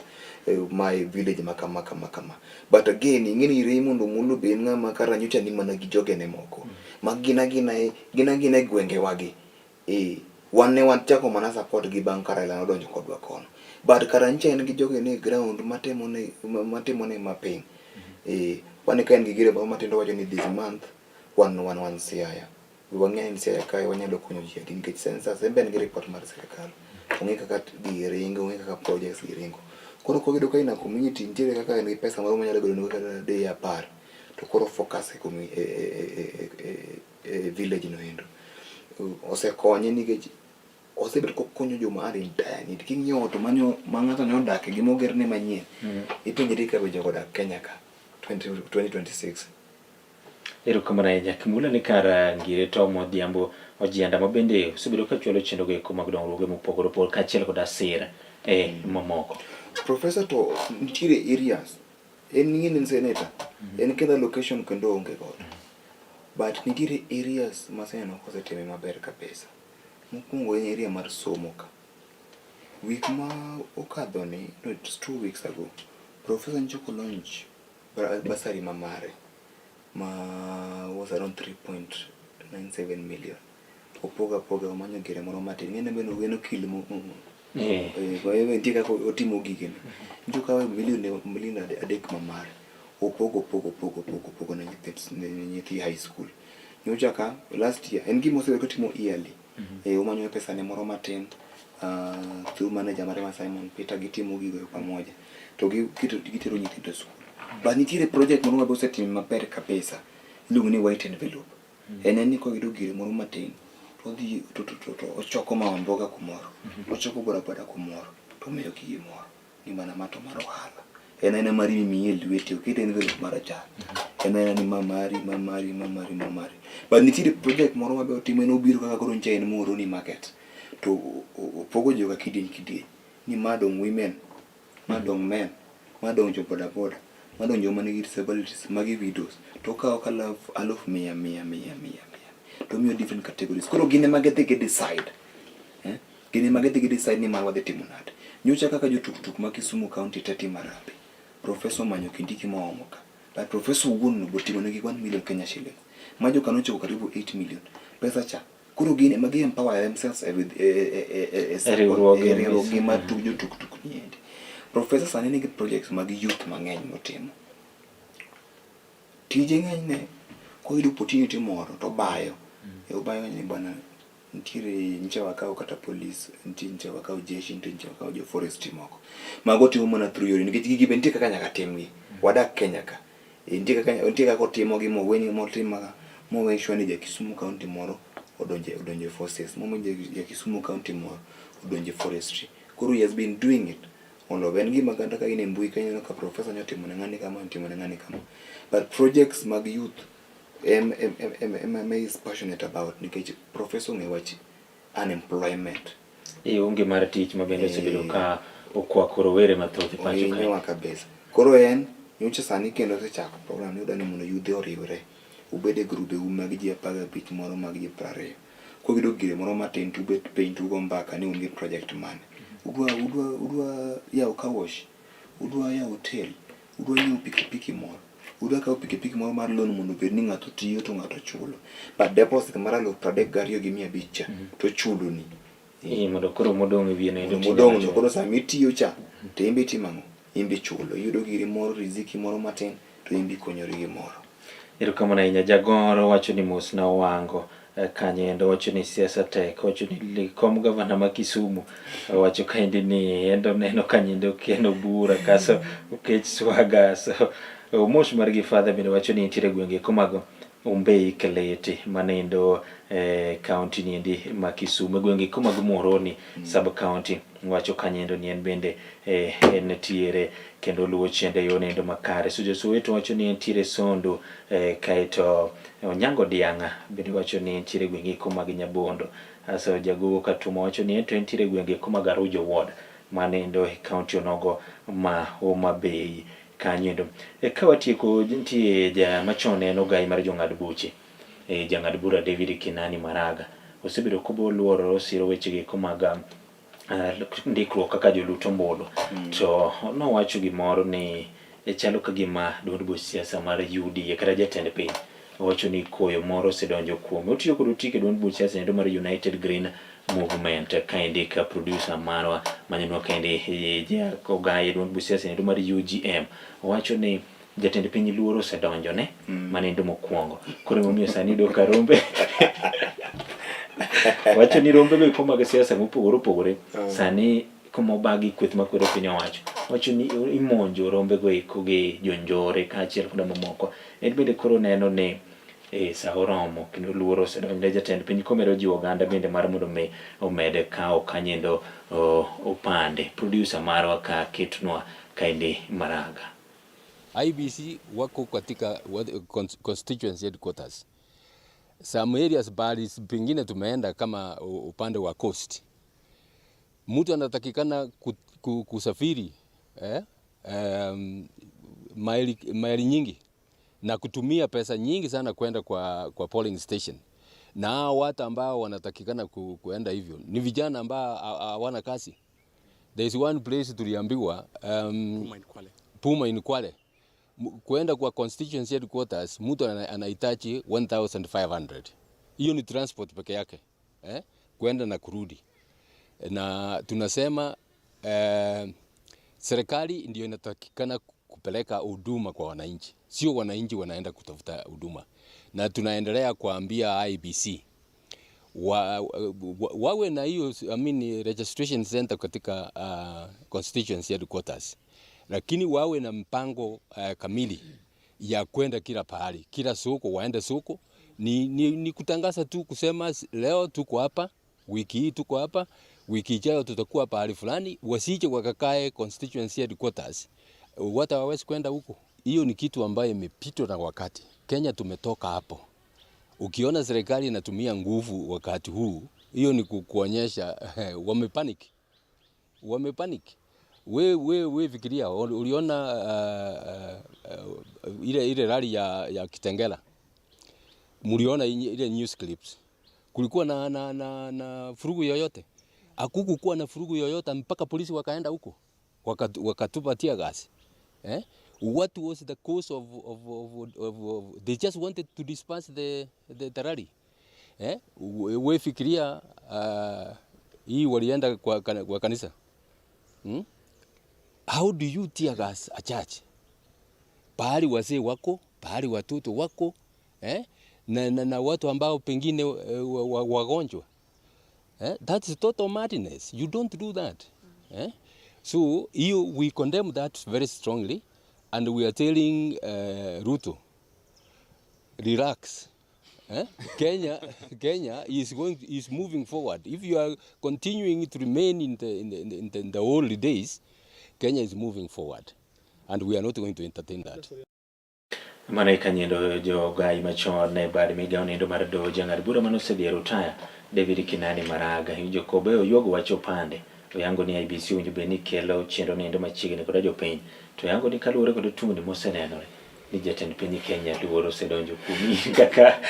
my village ma kama kama kama. But again, ing'e ni Raymond Omolo be en ng'ama kara nyocha ni mana gi jogene moko. Ma gin agina e gin agina e gwengewa gi. Eh, wan ne wachako mana support gi bang' ka Raila nodonjo kodwa kono. But kara nyocha en gi jogene e ground matemo ne matimo ne mapping. Eh, wan ka en gi gire moro matindo wacho ni this month wan wan wan Siaya. Wang'eyo ni Siaya kae wanyalo konyo ji adi nikech census en be en gi report mar sirikal. Ong'e kaka gigi ringo, ong'e kaka projects gi ringo. Koro koyudo ka in a community nitiere kaka en gi pesa moro monyalo bedo nego kata day 10. To koro focus e, e, e, e, e, e village no endo. Osekonye nikech osebedo kokonyo joma are in dire need. King'iyo ot manyo ma ng'ato ne odake gi mogerne manyien, ipenjri ka be jogo odak Kenya ka 20, 2026. Erokamano ahinya. Kimula ni kar Ngire Tom Odhiambo Ojienda ma bende osebedo ka chwalo chenrogo eko mag dongruoge mopogore opogore kaachiel kod asira e mamoko. Professor to nitiere areas en ing'e ni en senator en kendo allocation kendo oonge godo but nitiere areas ma aseneno kosetime maber kabisa. Mokwongo en area mar somo ka. Week ma okadho ni, no it's 2 weeks ago, Professor nyocha launch bursary ma mare ma was around 3.97 million. Opogo apoga omanyo gire moro matin. Ing'e ni en en okil mo nitie kaka otimo gigene. Nyocha okawo million million 3 ma mare opogo opogo opogo opogo opogo ne nyithi high school. Nyocha ka last year en gima osebedo kotimo yearly. Omanyo pesa ne moro matin through manager mare ma Simon Peter gitimo gigo pamoja to gitero nyithindo e school. But nitiere project moro mabe osetimo maber kabisa iluongo ni white envelope. En en ni koyudo gire moro matin to odhi to ochoko mama mboga kumoro, ochoko boda boda kumoro to omiyo gi gimoro ni mana ma to mar ohala. En aena mari mimiye lweti oket envelope marachar. En aena ni ma mari, ma mari, ma mari, ma mari. But nitiere project moro mabe otimo en obiro kaka koro nyocha en Muhoroni market to opogo joka kidieny kidieny ni ma dong' women, ma dong' men, ma dong' jo boda boda, ma dong' joma nigi disabilities, magi widows. To okawo ka aluf mia mia mia mia mia to omiyo different categories. Koro gin ema gidhi gi decide. Eh? Gin ema gidhi gi decide ni mar wadhi timo nade. Nyocha kaka jo tuktuk ma Kisumu County te timo harambee. Professor omanyo Kindiki moomo ka. But Professor owuon no boting'o negi 1 million Kenya shillings. Ma joka nochopo karibu 8 million. Pesa cha. Koro gin ema gi empower themselves e, with, e, e, e, e, e, E riwruoge e riwruoge mar tuk jo tuktuk niendi. Professor sani nigi projects mag youth mang'eny motimo. Tije ng'enyne koyudo opportunity moro to obayo. E obayo ni bwana nitiere nyicha wakawo kata police, nitie nyicha wakawo jeshi, nitie nyicha wakawo jo forestry moko. Mago timo mana through yore nikech gigi be nitie kaka nyaka timgi. Wadak Kenya ka. E, nitie kaka otimogi moweni motim mowe sure ni ja Kisumu County moro odonje forces, momo ja Kisumu County moro odonje forestry. Koro he has been doing it. Mondo en gima kata ka in e mbui kanyo ineno ka professor nyotimo ne ng'ani kama, otimo ne ng'ani kama. But projects mag youth em is passionate about nikech professor ong'e wach unemployment. E onge mar tich ma bende osebedo ka okwako rowere mathoth e pacho kae. Ohinyowa kabisa. Koro en nyocha sani kendo osechako program ni odwani mondo yudhe oriwre. Ubed e grube u mag ji 15 moro mag ji 20. Koyudo gire moro matin to ubet piny to ugo mbaka ni un gi project mane. Udwa yawo car wash, udwa yawo hotel, udwa nyiewo pikipiki moro, udwa kawo pikipiki moro mar loan mondo obed ni ng'ato tiyo to ng'ato chulo. But deposit mar 32,500 cha to chuloni. Mondo koro modong' e wiye no endo Modong' no koro sama itiyo cha to in be itimo ang'o? In be ichulo. Iyudo giri moro riziki moro matin to in be ikonyori gi moro. Erokamano ahinya. Jagoro wacho ni mos na owango kanyo endo wacho ni siasa tek, wacho ni kom gavana ma Kisumu wacho kaendi ni endo neno kanyo kendo bura kaso okech swaga so mos mar gi father bende wacho ni nitiere gwenge komago Umbei Kaleti manendo county niendi ma Kisumu e gwenge ko mag Muhoroni sub county wacho kanyo ni en bende en tiere kendo luwo chende yo nendo makare. Sujo Soweto wacho ni entiere Sondu kaeto Onyango Dianga bende wacho ni entiere gwenge ko mag Nyabondo. Aso Jagogo Katuma wacho ni ento entiere gwenge ko mag Arujo Ward manendo e county onogo ma Homa Bay kanyo endo. Ka watieko nitie ja machon en ogai mar jong'ad buche jang'ad bura David Kinani Maraga osebedo koboluoro osiro weche gi mag ndikruok kaka jolut ombulu to nowacho gimoro ni chalo ka gima duond buch siasa mar UDA kata jatend piny owacho ni koyo moro osedonjo kuome. Otiyo kod otike duond buch siasa endo mar United Green Movement kaendi ka producer marwa manyenwa kaendi ja ogaye duond buch siasa endo mar UGM owacho ni jatend piny luoro osedonjone mano endo mokwongo. Koro emomiyo sani iyudo ka rombe wacho ni rombe go eko mag siasa mopogore opogore sani kuma obagi kweth makwedo piny owacho. Wacho ni imonjo rombego eko gi jonjore kaachiel koda mamoko. En bende koro neno ni e sa oromo kendo luoro osedonjo ne jatend piny komedo jiwo oganda bende mar mondo mi omed kawo kanyendo opande. Producer marwa ka ketnwa kaendi Maraga. IEBC wako katika constituency headquarters. Some areas bali pengine tumeenda kama upande wa coast, mtu anatakikana kusafiri maili nyingi na kutumia pesa nyingi sana kwenda kwa polling station, na hao watu ambao wanatakikana kuenda hivyo ni vijana ambao hawana kazi. There is one place tuliambiwa Puma in Kwale. Puma in Kwale. Kuenda kwa constituency headquarters mtu anahitaji 1500. Hiyo ni transport peke yake, kuenda na kurudi. Na tunasema serikali ndio inatakikana kupeleka huduma kwa wananchi, sio wananchi wanaenda kutafuta huduma. Na tunaendelea kuambia IEBC wawe na hiyo, I mean, registration center katika constituency headquarters, lakini wawe na mpango kamili ya kwenda kila pahali, kila soko, waende soko. Ni kutangaza tu kusema leo tuko hapa, wiki hii tuko hapa, wiki ijayo tutakuwa pahali fulani. Wasije wakakae constituency headquarters, watu hawawezi kwenda huko. Hiyo ni kitu ambayo imepitwa na wakati. Kenya tumetoka hapo. Ukiona serikali inatumia nguvu wakati huu, hiyo ni kuonyesha wamepanic. Wamepanic. We fikiria, uliona ile rally ya Kitengela. Mliona ile news clips. Kulikuwa na furugu yoyote? Hakukuwa na furugu yoyote mpaka polisi wakaenda huko. Wakatupa tear gas. What was the cause of they just wanted to disperse the rally. We fikiria, hii walienda kwa kanisa. How do you tear gas a church? Pahali wazee wako, pahali watoto wako, Na watu ambao pengine wagonjwa. That's total madness. You don't do that. So we condemn that very strongly, and we are telling Ruto, relax. Kenya is moving forward. If you are continuing to remain in the old days, Kenya is moving forward, and we are not going to entertain that. Mano e kanyendo jogai machon e bad migawo nendo mar doho jang'ad bura mane osedhi e rutaya David Kinani Maraga iwinjo kobe oyuogo wach opande oyango ni IEBC owinjo bed ni kelo chenro nendo machiegni koda jopiny to oyango ni kaluwore kod tungni mosenenore ni jatend piny Kenya luoro osedonjo kuomi kaka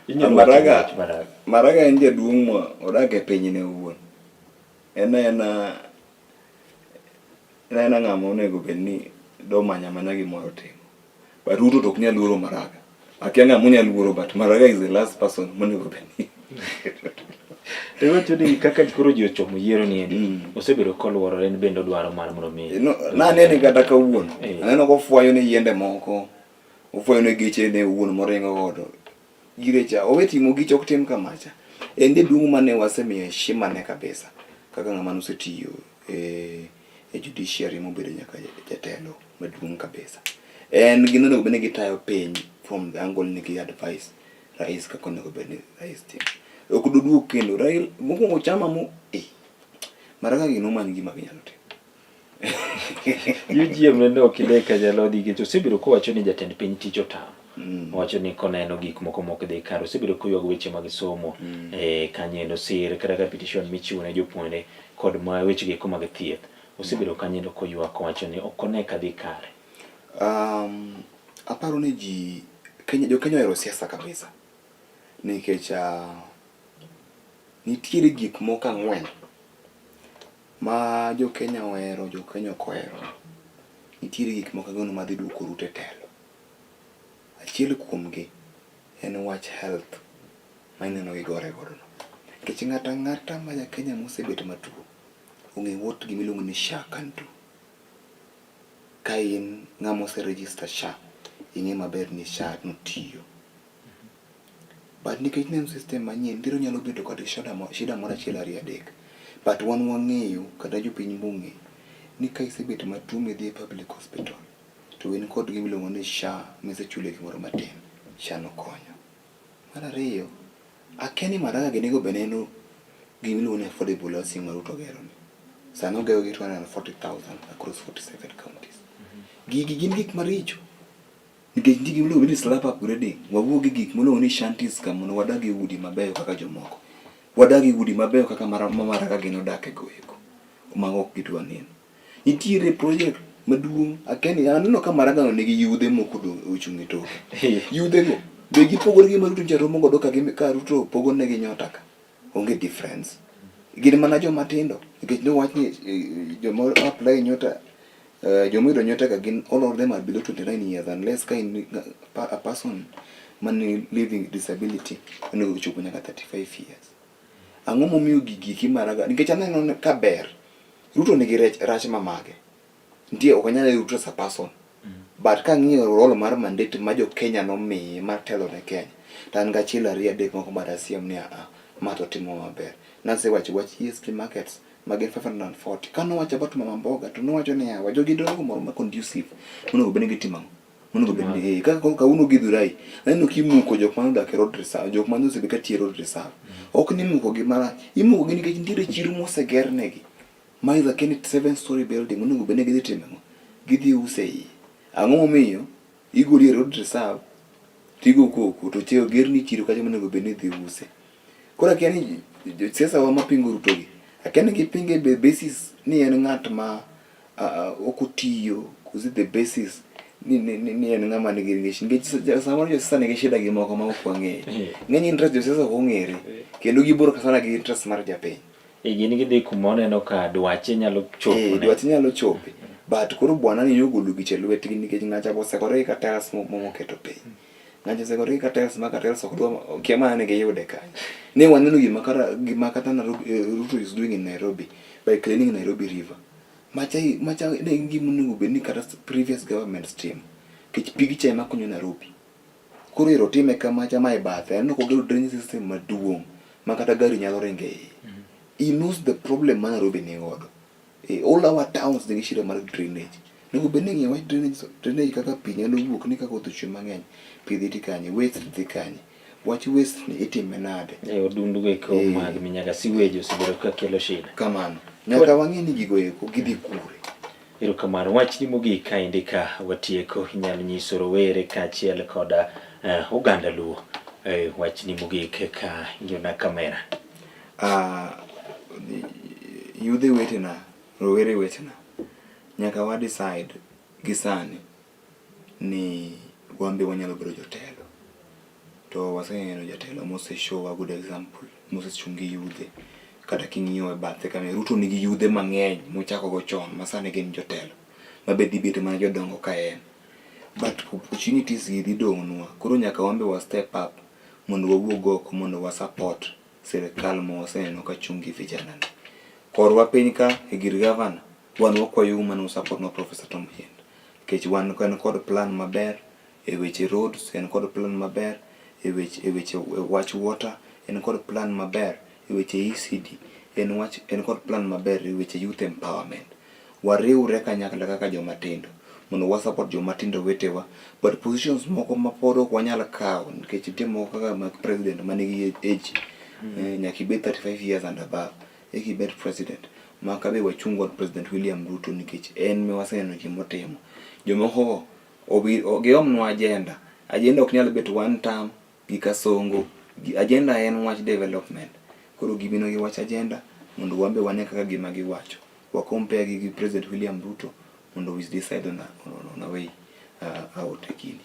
inyalo wacho Maraga, wach Maraga. Maraga en jaduong' ma odak e pinyne owuon. En aena ng'ama onego bed ni do manyo amanya gimoro timo. But Ruto to ok nyal luoro Maraga. Akia ng'ama onyalo luoro, but Maraga is the last person monego bed ni. To iwacho ni kaka koro ji ochomo yiero ni endi osebedo koluorore en bende odwaro mar mondo mi No, nanene kata kawuono. Aneno kofwayo ne yiende moko. Ofwayo ne geche ne owuon moringo godo. Gire cha, owe timo gicha ok tim kamacha. En jaduong' mane wasemiyo heshima ne kabisa. Kaka ng'ama nosetiyo e judiciary mobedo nyaka jatelo maduong' kabisa. En gin onego bed ni gitayo piny from the angle ni gi advice rais kaka onego bed ni rais timo. Ok doduog kendo. Raila mokwongo chama mo Maraga gino omany gima ginyalo timo. UGM nende ok ide ka nyalo dhi nikech osebedo kowacho ni jatend piny tich otamo. Owacho ni koneno gik moko mok dhi kare osebedo koywago weche mag somo kanyendo sir kata ka petition michiwo ne jopuonjre kod ma weche gi mag thieth osebedo kanyendo koywak kowacho ni ok one ka dhi kare. Aparo ni ji Kenya, jo Kenya ohero siasa kabisa nikech nitiere gik moko ang'wen ma jo Kenya ohero, jo Kenya ok ohero. Nitiere gik moko ang'wen madhi duoko Ruto e telo. Achiel kuomgi en wach health ma ineno gigore godo no. Nikech ng'ato ang'ata ma ja Kenya mosebet matuo ong'e what gima iluongo ni SHA can do. Ka in ng'ama ose register SHA, ing'e maber ni SHA notiyo. But nikech ne en system manyien, nitiere onyalo bedo kod shida moro achiel ariyo adek. But wan wang'eyo kata jopiny bong'eyo ni ka isebet matuo midhi e public hospital to in kod gima iluongo ni SHA misechule gimoro matin, SHA no konyo. Mar ariyo, akia ni Maraga gi nego bed neno gima iluongo ni affordable housing ma Ruto ogero ni. Sani ogero gi 240,000 across 47 counties. Gigi gin gik maricho. Nikech nitie gima iluongo ni slap upgrading. Wawuog e gik miluongo ni shanties ka mondo wadag e udi mabeyo kaka jomoko. Wadag e udi mabeyo kaka ma Maraga gin odak e go eko. Mago ok gidwa neno. Nitiere project maduong' akia ni aneno ka Maraga no nigi yudhe moko ochung' e toke. Yudhe go be gipogore gi ma Ruto nyocha romo godo ka ka Ruto pogo negi nyota ka. Onge difference. Gin mana joma tindo nikech nowach ni joma apply nyota joma oyudo nyota ka gin all of them are below 29 years unless ka in a person man living disability onego chopo nyaka 35 years. Ang'o momiyo gigi eki Maraga nikech aneno ka ber Ruto nigi rech, rach mamage. Nitie ok anyal Ruto as a person. But kang'iyo role mar mandate ma jo Kenya nomiye mar telo ne Kenya, to an gachiel ariyo adek moko ma dasiem ni aa, ma to timo maber. Nasewacho wach ESP markets ma gin 540. Ka nowacho about mama mboga to nowacho niya, wa jogi dwaro kumoro ma conducive monego bed ni gitimo ang'o? Monego bed ni eh, kaka koro kawuono Githurai, aneno kimuko jok mane odak e road reserve, jok mane osebet ka tiyo e road reserve. Ok ni imuko gi marach, imuko gi nikech nitiere chiro moseger negi. Ma is a Kenneth 7 story building onego bed ni gidhi timo ang'o? Gidhi use iye. Ang'o momiyo igoli e road reserve tigo koko to cheo gerni chiro kacha monego bed ni idhi use. Koro akia ni siasa wa mapingo Ruto gi, akia ni gipinge e basis ni en ng'at ma ok otiyo, is it the basis ni en ng'ama nigi relation nikech samoro josiasa nigi shida gi moko ma ok wang'eyo. Ng'eny interest josiasa ok ong'ere kendo gibor sana gi interest mar japiny. E gin gidhi kuma oneno ka dwache nyalo chopo. Eh, dwache nyalo chope. But koro bwana ni nyogolo giche lwetgi nikech ng'acha osekore gi cartels moketo piny. Ng'acha osekore gi cartels ma cartels ok dwa kia mana ni giyude kanyo. Ne waneno gima kara gima kata Nairobi, Ruto is doing in Nairobi by cleaning Nairobi River. Macha macha ne en gima onego bed ni kata previous governments timo. Nikech pigi cha ema konyo Nairobi. Koro ero time kamacha ma e bathe aneno kogero drainage system maduong' ma kata gari nyalo ringo e iye. He knows the problem ma Nairobi ni godo. All our towns nigi shida mar drainage. Onego bed ni ing'iyo wach drainage, drainage kaka pi nyalo wuok ni ka koth ochwe mang'eny, pi dhi ti kanye, waste dhi kanye. Wach waste ni itime nade? E odundu go eko mag minyaga sewage osebedo ka kelo shida. Kamano. Nyaka wang'e ni gigo eko gidhi kure. Erokamano. Wachni mogik kaendi ka watieko inyalo nyiso rowere kaachiel koda oganda Luo wachni mogik ka ing'iyo kamera. Yudhe wetena, rowere wetena, nyaka wa decide gi sani ni wan be wanyalo bedo jotelo. To waseneno jatelo mose show a good example, mosechung' gi yudhe. Kata king'iyo e bathe kanyo, Ruto nigi yudhe mang'eny mochako go chon ma sani gin jotelo. Ma be dhi bet mana jodongo ka en. But opportunities gi dhi dong'nwa. Koro nyaka wan be wa step up mondo wawuog oko mondo wa support sirikal ma waseneno ka chung' gi vijana ni. Korwa piny ka e gir gavana, wan wakwayou mana u support nwa Professor Tom Ojienda. Nikech wan en kod plan maber e weche roads, en kod plan maber e weche e weche wach water, en kod plan maber e weche ECD, en wach en kod plan maber e weche youth empowerment. Wariwre kanyakla kaka joma tindo mondo wa support joma tindo wetewa but positions moko ma pod ok wanyal kawo nikech nitie moko kaka mag president manigi age nyaka ibed 35 years and above eka ibed president. Maka be wachung' kod President William Ruto nikech en ma waseneno gimotimo. Jomoko go obi giomnwa agenda. Agenda ok nyal bet one term gi Kasongo. Agenda en wach development. Koro gibino gi wach agenda mondo wan be wane kaka gima giwacho. Wa compare gi gi President William Ruto mondo we decide on a way out e gini.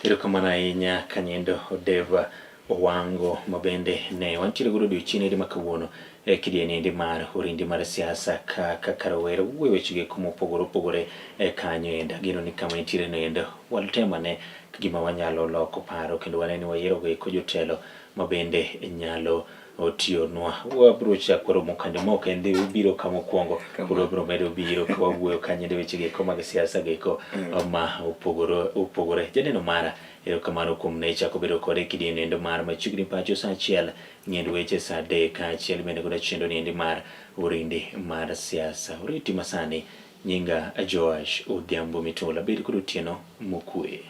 Erokamano ahinya Kanyendo Deva Owango ma bende ne wantiere godo odiochieng' ma kawuono e kidieny mar orindi mar siasa ka kaka rowere wuoyo wechego eko mopogore opogore e kanyo endo. Ageno ni kama intiere no endo watem ane gima wanyalo loko paro kendo wane ni wayiero go eko jotelo ma bende nyalo otiyonwa. Wabiro chako romo kande mok en dhi ubiro ka mokwongo pod wabiro medo biro ka wawuoyo kanyo e weche geko mag siasa geko ma opogore opogore. Janeno mara erokamano kuom ne chako bedo kode e kidieny endo mar machiegni pacho saa achiel ng'end weche saa adek kaachiel bende koda chenro niendi mar orindi mar siasa. Oriti masani nyinga Joash Odhiambo Mitula. Bed kod otieno mokwe.